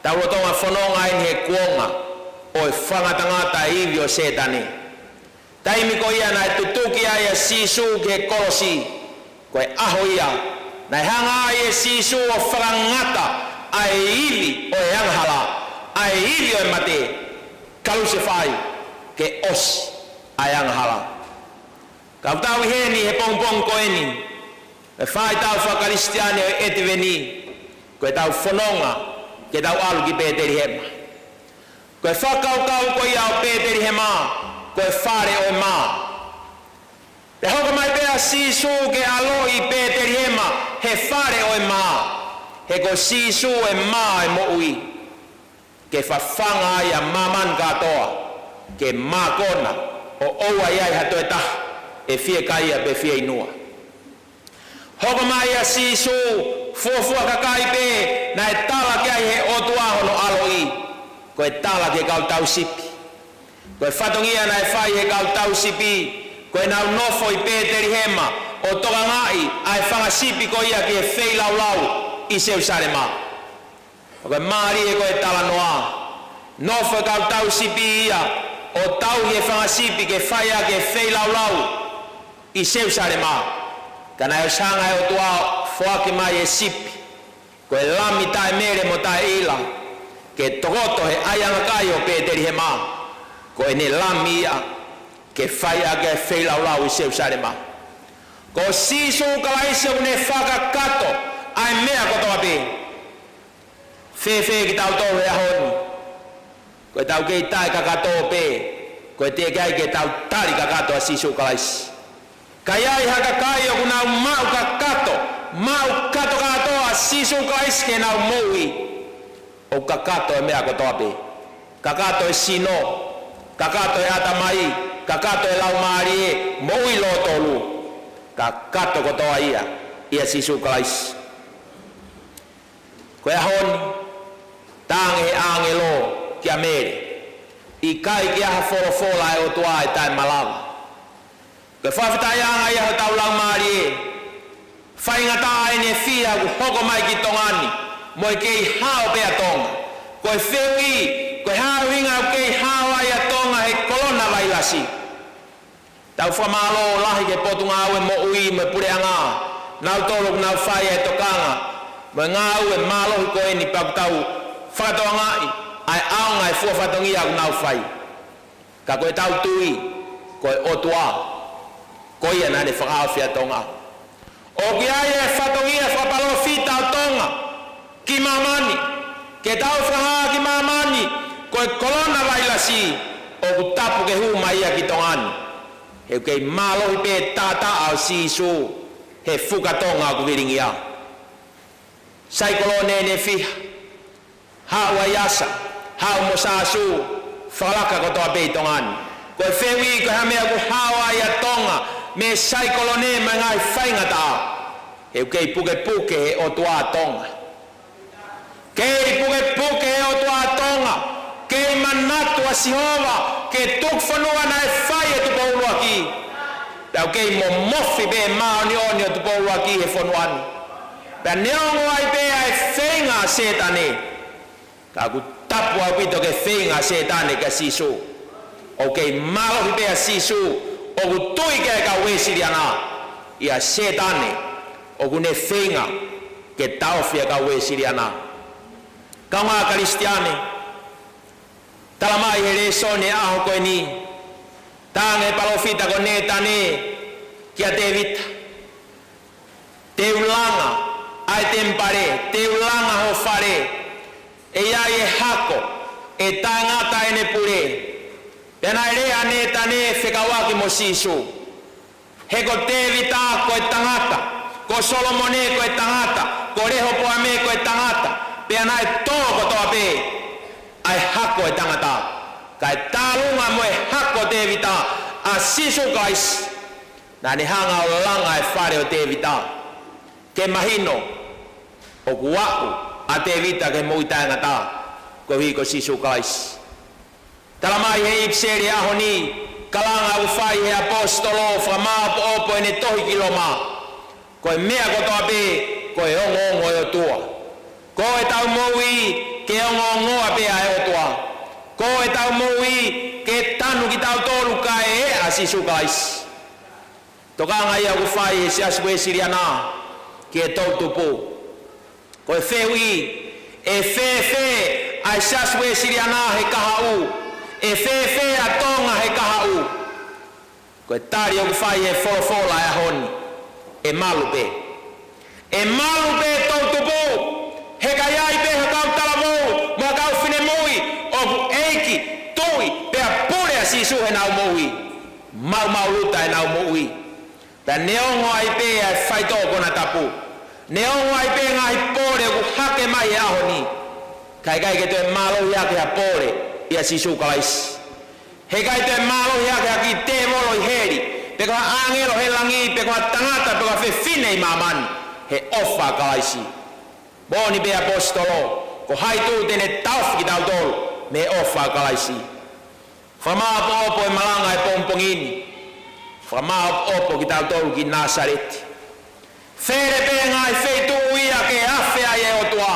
tau lolotonga fononga eni he kuonga ʻo e fakangatangata e ivi ʻo Sētane. Taimi ko ia naʻe tutuki ai ʻa Sīsū ki he kolosi, ko e ʻaho ia naʻe hanga ai ʻe Sīsū ʻo fakangata ʻa e ivi ʻo e angahala, ʻa e ivi ʻo e mate, kalusefai ke ʻosi ʻa e angahala. Ka ʻoku tau ʻi heni he pongipongi ko eni, ʻi he faʻahitaʻu faka-Kalisitiane ʻo e ʻEtiveni, ko ʻetau fononga ke tau ʻalu ki Pētelihema. Ko e fakakaukau ko ia ʻo Pētelihema, ko e fale ʻo e mā. Pea hoko mai pē ʻa Sīsū ke ʻaloʻi Pētelihema he fale ʻo e mā. He ko Sīsū e mā e moʻui. Ke fafanga ai ʻa māmani kātoa, ke mākona, ʻo ʻoua ʻe ʻi ai ha toe taha ʻe fiekaia pe fieinua. Hoko mai ʻa Sīsū, fuofua kakai pē naʻe tala ki ai he ʻOtua hono ʻaloʻi, ko e tala ki he kau tauhi sipi. Ko e fatongia naʻe fai he kau tauhi sipi, ko ʻenau nofo ʻi Pētelihema, ʻo tokangaʻi ʻa e fanga sipi ko ia ki he feilaulau ʻi Selusalema. Ko e mālie ko e talanoa. Nofo e kau tauhi sipi ia ʻo tauhi e fanga sipi ke fai ʻaki e feilaulau ʻi Selusalema. Ka naʻe ʻosi hanga ʻe he ʻOtua ʻo foaki mai e sipi, ko e lami taʻemele mo taʻeʻila, ke tokoto he ʻaiʻanga kai ʻo Pētelihema. Ko ʻene lami ia ke fai ʻaki e feilaulau ʻi Selusalema. Ko Sīsū Kalaisi ʻoku ne fakakakato ʻa e meʻa kotoa pē. Fēfē kitautolu he ʻaho ni? Ko ʻetau kei taʻekakato pē, ko e teʻeki ai ke tau tali kakato ʻa Sīsū Kalaisi. Ka ʻi ai ha kakai ʻoku nau maʻu kakato, maʻu kakato ʻa Sīsū Kalaisi ke nau moʻui, ʻoku kakato e meʻa kotoa pē. Kakato e sino, kakato e ʻatamai, kakato e laumālie, moʻui lōtolu. Kakato kotoa ia ʻia Sīsū Kalaisi. Ko e ʻaho ni, talaange he ʻāngelo kia Mele, ʻikai ke ʻi ai ha folofola ʻa e ʻOtua ʻe taʻemalava. Ko e fakafetaʻiʻanga ia hotau laumālie, faingataʻa eni e fiha ʻoku hoko mai ki Tonga ni, mo e kei hao pē ʻa Tonga. Ko e fehuʻi, ko e hā e ʻuhinga ʻoku kei hao ai ʻa Tonga he kolona vailasi? Tau fakamālō lahi ki he Potungāue Moʻui mo e Puleʻanga, nautolu ʻoku nau fai e tokanga mo e ngāue mālohi ko eni pea ʻoku tau fakatokangaʻi ʻa e ʻaonga e fua fatongia ʻoku nau fai. Ka ko ʻetau tui, ko e ʻOtua, ko ia naʻa ne fakahaofi ʻa Tonga. ʻOku ʻi ai e fatongia fakapalōfita ʻo Tonga ki māmani, ke tau fakahā ki māmani, ko e kolona vailasi, ʻoku tapu ke hū mai ia ki Tonga ni. He ʻoku kei mālohi pē taʻataʻa ʻo Sīsū he fuka Tonga ʻoku vilingia. Saikolone ʻEne Fiha, haʻu ʻa ʻAisa, haʻu mo Sāsū, fakalaka kotoa pē ʻi Tonga ni. Ko e fehuʻi, ko e hā e meʻa ʻoku hao ai ʻa Tonga mei he saikolone mo e ngaahi faingataʻa? He ʻoku kei pukepuke he ʻOtua ʻa Tonga. Kei pukepuke he ʻOtua ʻa Tonga. Kei manatu ʻa Sihova ki he tuku fonua naʻe fai ʻe Tupou ʻUluaki. Pea ʻoku kei momofi pē e māʻoniʻoni ʻo Tupou ʻUluaki he fonua ni. Pea neongo ai pē ʻa e feinga ʻa Sētane, ka ʻoku tapu ʻaupito ki he feinga ʻa Sētane kia Sīsū. ʻOku kei mālohi pē ʻa Sīsū, ʻoku tui ki ai e kau Uēsiliana, ʻa Sētane ʻoku ne feinga ke taʻofi ʻa e kau Uēsiliana. Kaungā Kalisitiane, tala mai he lēsoni ʻaho ko eni, talaange ʻe he palōfita ko Nētane kia Tēvita: Te u langa ʻa e temipale, te u langa ho fale, ʻe ʻi ai e hako, ʻe taʻengata ʻene pule. Pea naʻe lea ʻa Nētane fekauʻaki mo Sīsū. He ko Tēvita ko e tangata, ko Solomone ko e tangata, ko Lehopoame ko e tangata, pea naʻe tō kotoa pē ʻa e hako ʻo e tangata. Kae tālunga mo e hako ʻo Tēvita ʻa Sīsū Kalaisi, naʻa ne hanga ʻo langa e fale ʻo Tēvita, ke mahino ʻoku aʻu ʻa Tēvita ki he moʻui taʻengata, koeʻuhi ko Sīsū Kalaisi. Tala mai he ʻipiseli ʻaho ni, kalanga ʻoku fai he ʻaposetolo, fakamāʻopoʻopo ʻene tohi ki Loma: Ko e meʻa kotoa pē, ko e ongoongo ʻo e ʻOtua. Ko ʻetau moʻui, ke ongoongoa pē ʻa e ʻOtua. Ko ʻetau moʻui, ke tanu kitautolu kae ʻea ʻa Sīsū Kalaisi. Tokanga ia ʻoku fai he Siasi Uēsiliana ki he toʻutupu. Ko e fehuʻi, ʻe fēfē ʻa e Siasi Uēsiliana he kahaʻu? ʻE fēfē ʻa Tonga he kahaʻu? Ko e tali ʻoku fai he folofola he ʻaho ni: ʻE malu pē. ʻE malu pē toʻutupu, he ka ʻi ai pē ha kau talavou mo ha kau finemui ʻoku ʻeiki, tuʻi, pea pule ʻa Sīsū heʻenau moʻui, maumau luta ʻenau moʻui. Pea neongo ai pē ʻa e faitoʻo konatapu, neongo ai pē ngaahi pole ʻoku hake mai he ʻaho ni, ka ʻe ʻikai ke toe mālohi hake ha pole ʻia Sīsū Kalaisi. He ʻikai toe mālohi hake ha kiʻi tēvolo ʻi heli, pe ko ha ʻāngelo he langi, pe ko ha tangata, pe ko ha fefine ʻi māmani, he ʻofa ʻa Kalaisi. Moʻoni pē ʻaposetolo, ko hai tuʻu te ne taʻofi kitautolu mei he ʻofa ʻa Kalaisi? Fakamāʻopoʻopo e malanga he pongipongi ni. Fakamāʻopoʻopo kitautolu ki Nāsaleti. Fele pē ngaahi feituʻu ia ke afe ai e ʻOtua.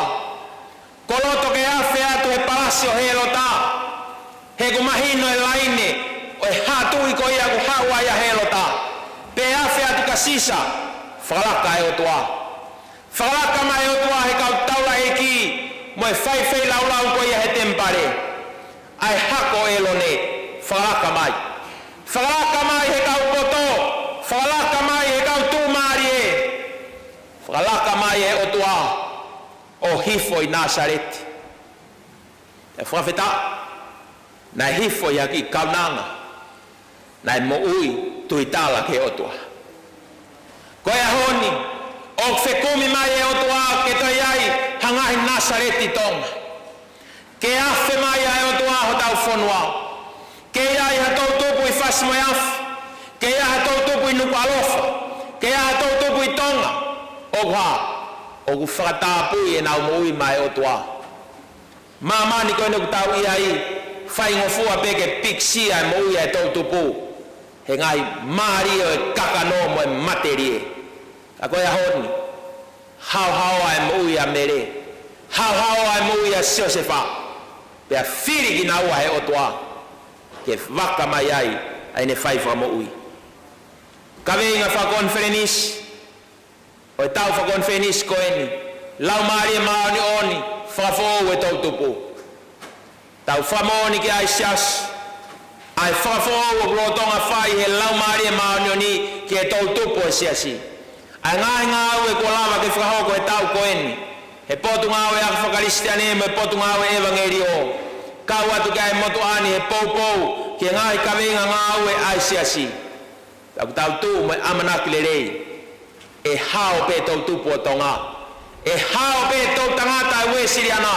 Koloto ke afe atu he palasi ʻo Hēlota. He ʻoku mahino e laine ʻo e haʻa tuʻi ko ia ʻoku haʻu ai ʻa Hēlota. Pe afe atu kia Sisa, fakalaka e ʻOtua. Fakalaka mai e ʻOtua he kau taulaʻeiki mo e fai feilaulau ko ia he temipale. ʻA e hako ʻo ʻĒlone, fakalaka mai. Fakalaka mai he kau poto, fakalaka mai he kau tuʻumālie. Fakalaka mai e ʻOtua ʻo hifo ʻi Nāsaleti. ʻE fakafetaʻi, naʻe hifo ʻi ha kiʻi kaunanga naʻe moʻui, tuitala ki he ʻOtua. Ko e ʻaho ni, ʻoku fekumi mai e ʻOtua ke toe ʻi ai ha ngaahi Nāsaleti Tonga. Ke afe mai ʻa e ʻOtua hotau fonua. Ke ʻi ai ha toʻutupu ʻi Fasi-mo-e-Afi. Ke ʻi ai ha toʻutupu ʻi Nukuʻalofa. Ke ʻi ai ha toʻutupu ʻi Tonga. ʻOku hā? ʻOku fakatapui ʻenau moʻui maʻa e ʻOtua. Māmani ko eni ʻoku tau ʻi ai, faingofua pē ke pikisia e moʻui ʻa e toʻutupu he ngaahi mālie ʻo e kakano mo e matelie. Ka ko e ʻaho ni, haohaoa e moʻui ʻa Mele, haohaoa e moʻui ʻa Siosefa, pea fili kinaua he ʻOtua ke vaka mai ai ʻa ʻene fai fakamoʻui. Kaveinga fakakonifelenisi ʻo e taʻu fakakonifelenisi ko eni: Laumālie Māʻoniʻoni, fakafoʻou e toʻutupu. Tau fakamoʻoni ki ai siasi, ʻa e fakafoʻou ʻoku lolotonga fai he Laumālie Māʻoniʻoni ki he toʻutupu ʻo e siasi. ʻA e ngaahi ngāue kuo lava ke fakahoko he taʻu ko eni he Potungāue ʻAho Fakakalisitiane mo e Potungāue ʻEvangeliō, kau atu ki ai e motuʻa ni he poupou ki he ngaahi kaveinga ngāue ʻa e Siasi. Ka ʻoku tau tuʻu mo e ʻamanaki lelei, ʻe hao pē toʻutupu ʻo Tonga, ʻe hao pē toʻutangata ʻa e Uēsiliana.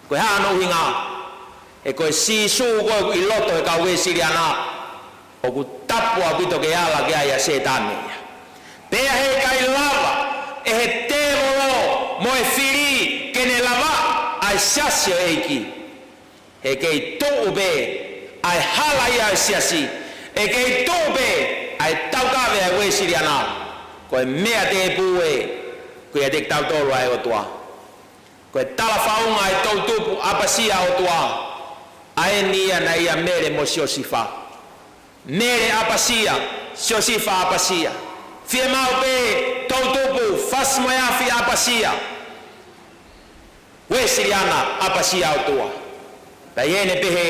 Ko e hā hono ʻuhinga? He ko e Sīsū ko ē ʻoku ʻi loto he kau Uēsiliana, ʻoku tapu ʻaupito ke ala ki ai ʻa Sētane ia. Pea heʻikai lava ʻe he tēvolo mo e fili ke ne lava ʻa e Siasi ʻo e ʻEiki. He kei tuʻu pē ʻa e hala ia ʻo e Siasi, ʻe kei tuʻu pē ʻa e taukave ʻa e Uēsiliana. Ko e meʻa tēpū ē, ko ia te kitautolu ʻa e ʻOtua. Ko e talafaʻunga ʻa e toʻutupu ʻapasia ʻOtua, ʻa eni ia naʻe ʻia Mele mo Siosifa. Mele ʻapasia, Siosifa ʻapasia. Fiemaʻu pē toʻutupu fasi mo e afi ʻapasia. Uēsiliana ʻapasia ʻOtua. Pea ʻi heʻene pehē,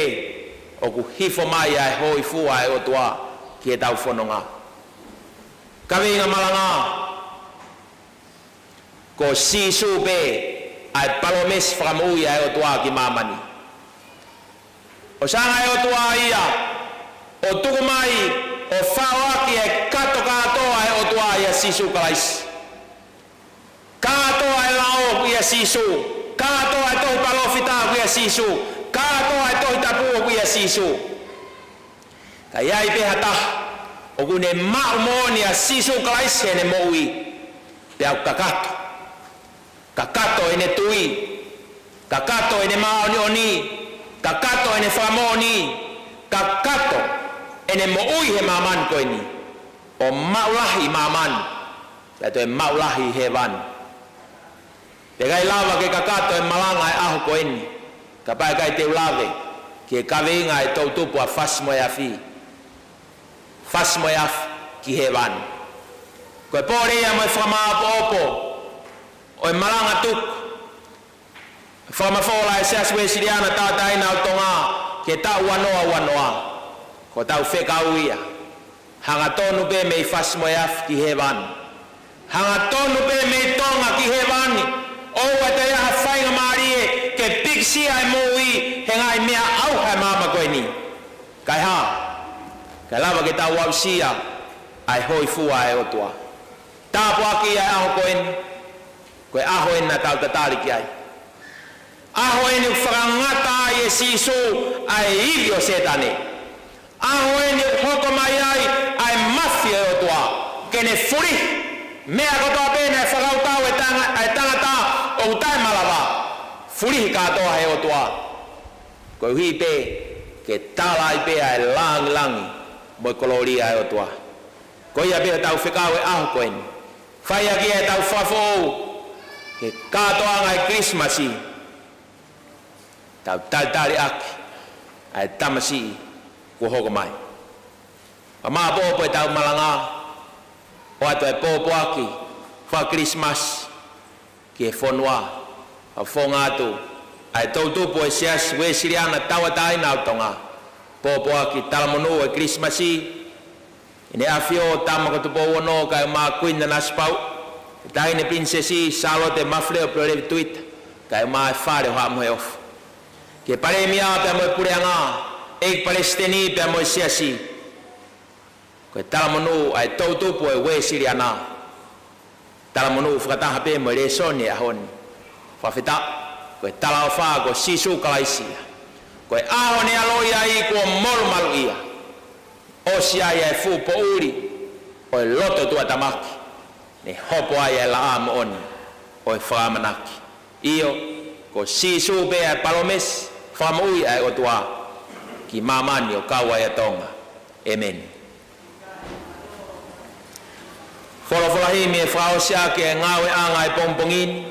ʻoku hifo mai ʻa e hōifua ʻa e ʻOtua ki heʻetau fononga. Kaveinga malanga, ko Sīsū pē ʻa e palōmesi fakamoʻui ʻa e ʻOtua ki māmani. ʻOsi hanga ʻe he ʻOtua ia ʻo tuku mai ʻo faʻo ʻaki e kato kātoa ʻa e ʻOtua ʻia Sīsū Kalaisi. Kātoa ʻa e lao ʻoku ʻia Sīsū. Kātoa ʻa e tohi palōfita ʻoku ʻia Sīsū. Kātoa ʻa e Tohi Tapu ʻoku ʻia Sīsū. Ka ʻi ai pē ha taha ʻoku ne maʻu moʻoni ʻa Sīsū Kalaisi heʻene moʻui, pea ʻoku kakato. Kakato ʻene tui, kakato ʻene māʻoniʻoni, kakato ʻene fakamoʻoni, kakato ʻene moʻui he māmani ko eni, ʻo maʻu lahi ʻi māmani, pea toe maʻu lahi ʻi hēvani. Pea ʻikai lava ke kakato e malanga ʻo e ʻaho ko eni, kapau ʻe ʻikai te u lave ki he kaveinga ʻa e toʻutupu ʻa Fasi mo e Afi. Fasi mo e afi ki hēvani. Ko e pole ia mo e fakamāʻopoʻopo ʻo e malanga tuku fakamafola ʻa e Siasi Uēsiliana Tauʻatāina ʻo Tonga ki he taʻu ua noa ua noa. Ko ʻetau fekau ia. Hangatonu pē mei fasi mo e afi ki hēvani. Hangatonu pē mei Tonga ki hēvani. ʻOua te ʻi ai ha faingamālie ke pikitia e moʻui he ngaahi meʻa ʻauha ʻo e māmani ko eni. Kae hā? Kae lava ke tau aʻusia ʻa e hōifua ʻa e ʻOtua. Tāpuaki ʻa e ʻaho ko eni, ko e ʻaho eni naʻa tau tatali ki ai. ʻAho eni ʻoku fakangata ai ʻe Sīsū ʻa e ivi ʻo Sētane. ʻAho eni ʻoku hoko mai ai ʻa e mafi ʻo e ʻOtua ke ne fulihi meʻa kotoa pē naʻe fakakaukau ʻe tanga-, ʻe tangata ʻoku taʻemalava. Fulihi kātoa ʻe he ʻOtua, koeʻuhi pē ke tala ai pē ʻa e lāngilangi mo e kolōlia ʻo e ʻOtua. Ko ia pē ʻoku tau fekau he ʻaho ko eni. Fai ʻaki ʻetau fakafoʻou ki he kātoanga ʻo e Kilisimasi, tau talitali ʻaki ʻa e tamasiʻi kuo hoko mai. Fakamāʻopoʻopo ʻetau malanga, ʻoatu e pōpoaki faka-Kilisimasi ki he fonua, ʻo fofonga atu ʻa e toʻutupu ʻo e Siasi Uēsiliana Tauʻatāina ʻo Tonga. Pōpoaki talamonū ʻo e Kilisimasi, ʻEne ʻAfio Tama ko Tupou Ono kae ʻumaʻā Kuini Nanasipauʻu, Taʻahine Pilinisesi Sālote Mafileo Pilolevu Tuita, kae ʻumaʻā e Fale ʻo Haʻa Moheofo. Ki he Palēmia pea mo e Puleʻanga, ʻEiki Palesiteni pea mo e Siasi. Ko e talamonū ʻa e toʻutupu ʻo e Uēsiliana. Talamonū fakataha pē mo e lēsoni ʻo e ʻaho ni. Fakafetaʻi, ko e talaʻofa ko Sīsū Kalaisi ia. Ko e ʻaho ne ʻaloʻi ai kuo molumaluʻia. ʻOsi ai ʻa e fuʻu poʻuli ʻo e loto tuʻutāmaki, ne hopo ai ʻa e laʻā moʻoni ʻo e fakaʻamanaki. ʻIo, ko Sīsū pē ʻa e palōmesi fakamoʻui ʻa e ʻOtua ki māmani ʻo kau ai ʻa Tonga. ʻĒmeni. Folofola himi ʻe fakaʻosi ʻaki e ngāueʻanga ʻo e pongipongi ni,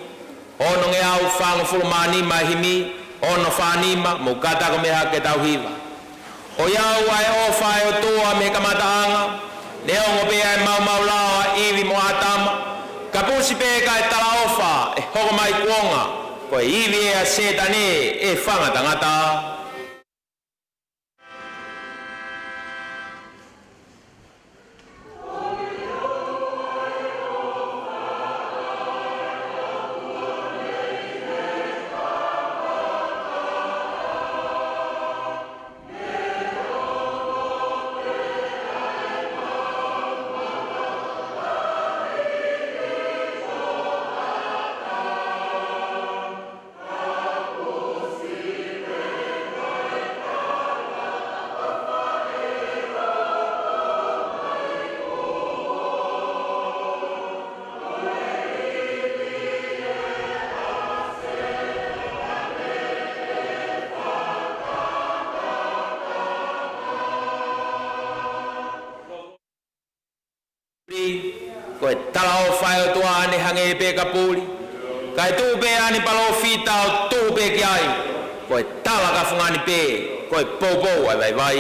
ono ngeau fāngofulu mā nima e himi, ono fā nima, mou kātaki ʻo meʻa hake ke tau hiva. ʻOiauē ʻa e ʻofa ʻa e ʻOtua mei he kamataʻanga, neongo pē ʻa e maumau lao ʻa ʻIvi mo ʻĀtama, kapusi pē kae talaʻofa ʻe hoko mai kuonga, ko e ivi ē ʻa Sētane ʻe fanga tangata. Ko e talaʻofa ʻa e ʻOtua ʻoku ne hangē pē ka puli, kae tuʻu pē ʻa e palōfita ʻo tuʻu pē ki ai. Ko e tala ka fungani pē, ko e poupou ʻa e vaivai.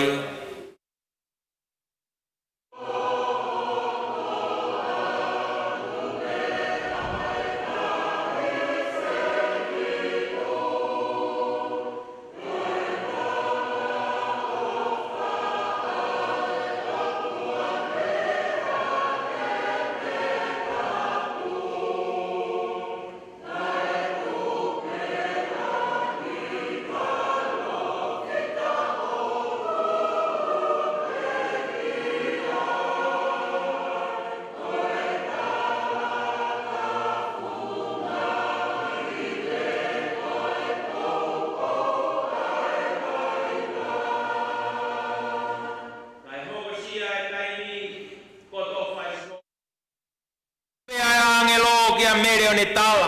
Pea ʻāngelo kia Mele ʻo ne tala,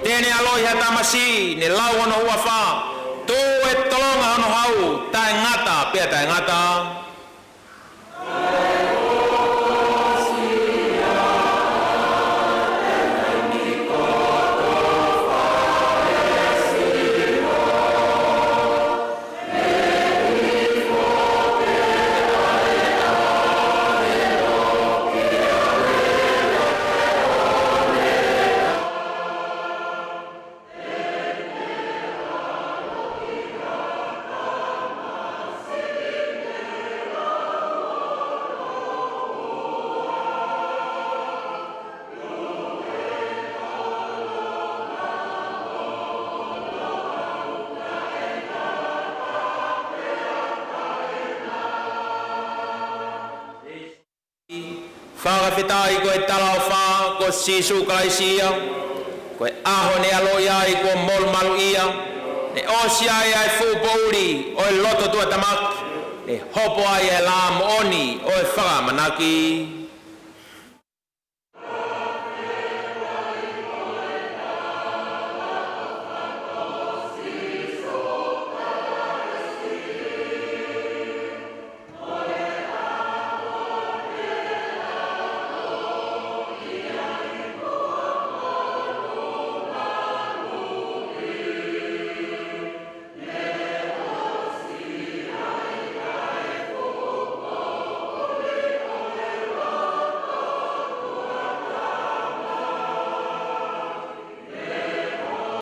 te ne ʻaloʻi ha tamasiʻi, ne lau hono huafa, tuʻu e tolonga hono hau, taʻengata pea taʻengata. Fakafetaʻi ko e talaʻofa ko Sīsū Kalaisi ia, ko e ʻaho ne ʻaloʻi ai kuo molumaluʻia, ne ʻosi ai ʻa e fuʻu poʻuli ʻo e loto tuʻatamaki, ne hopo ai ʻa e lā moʻoni ʻo e fakaʻamanaki.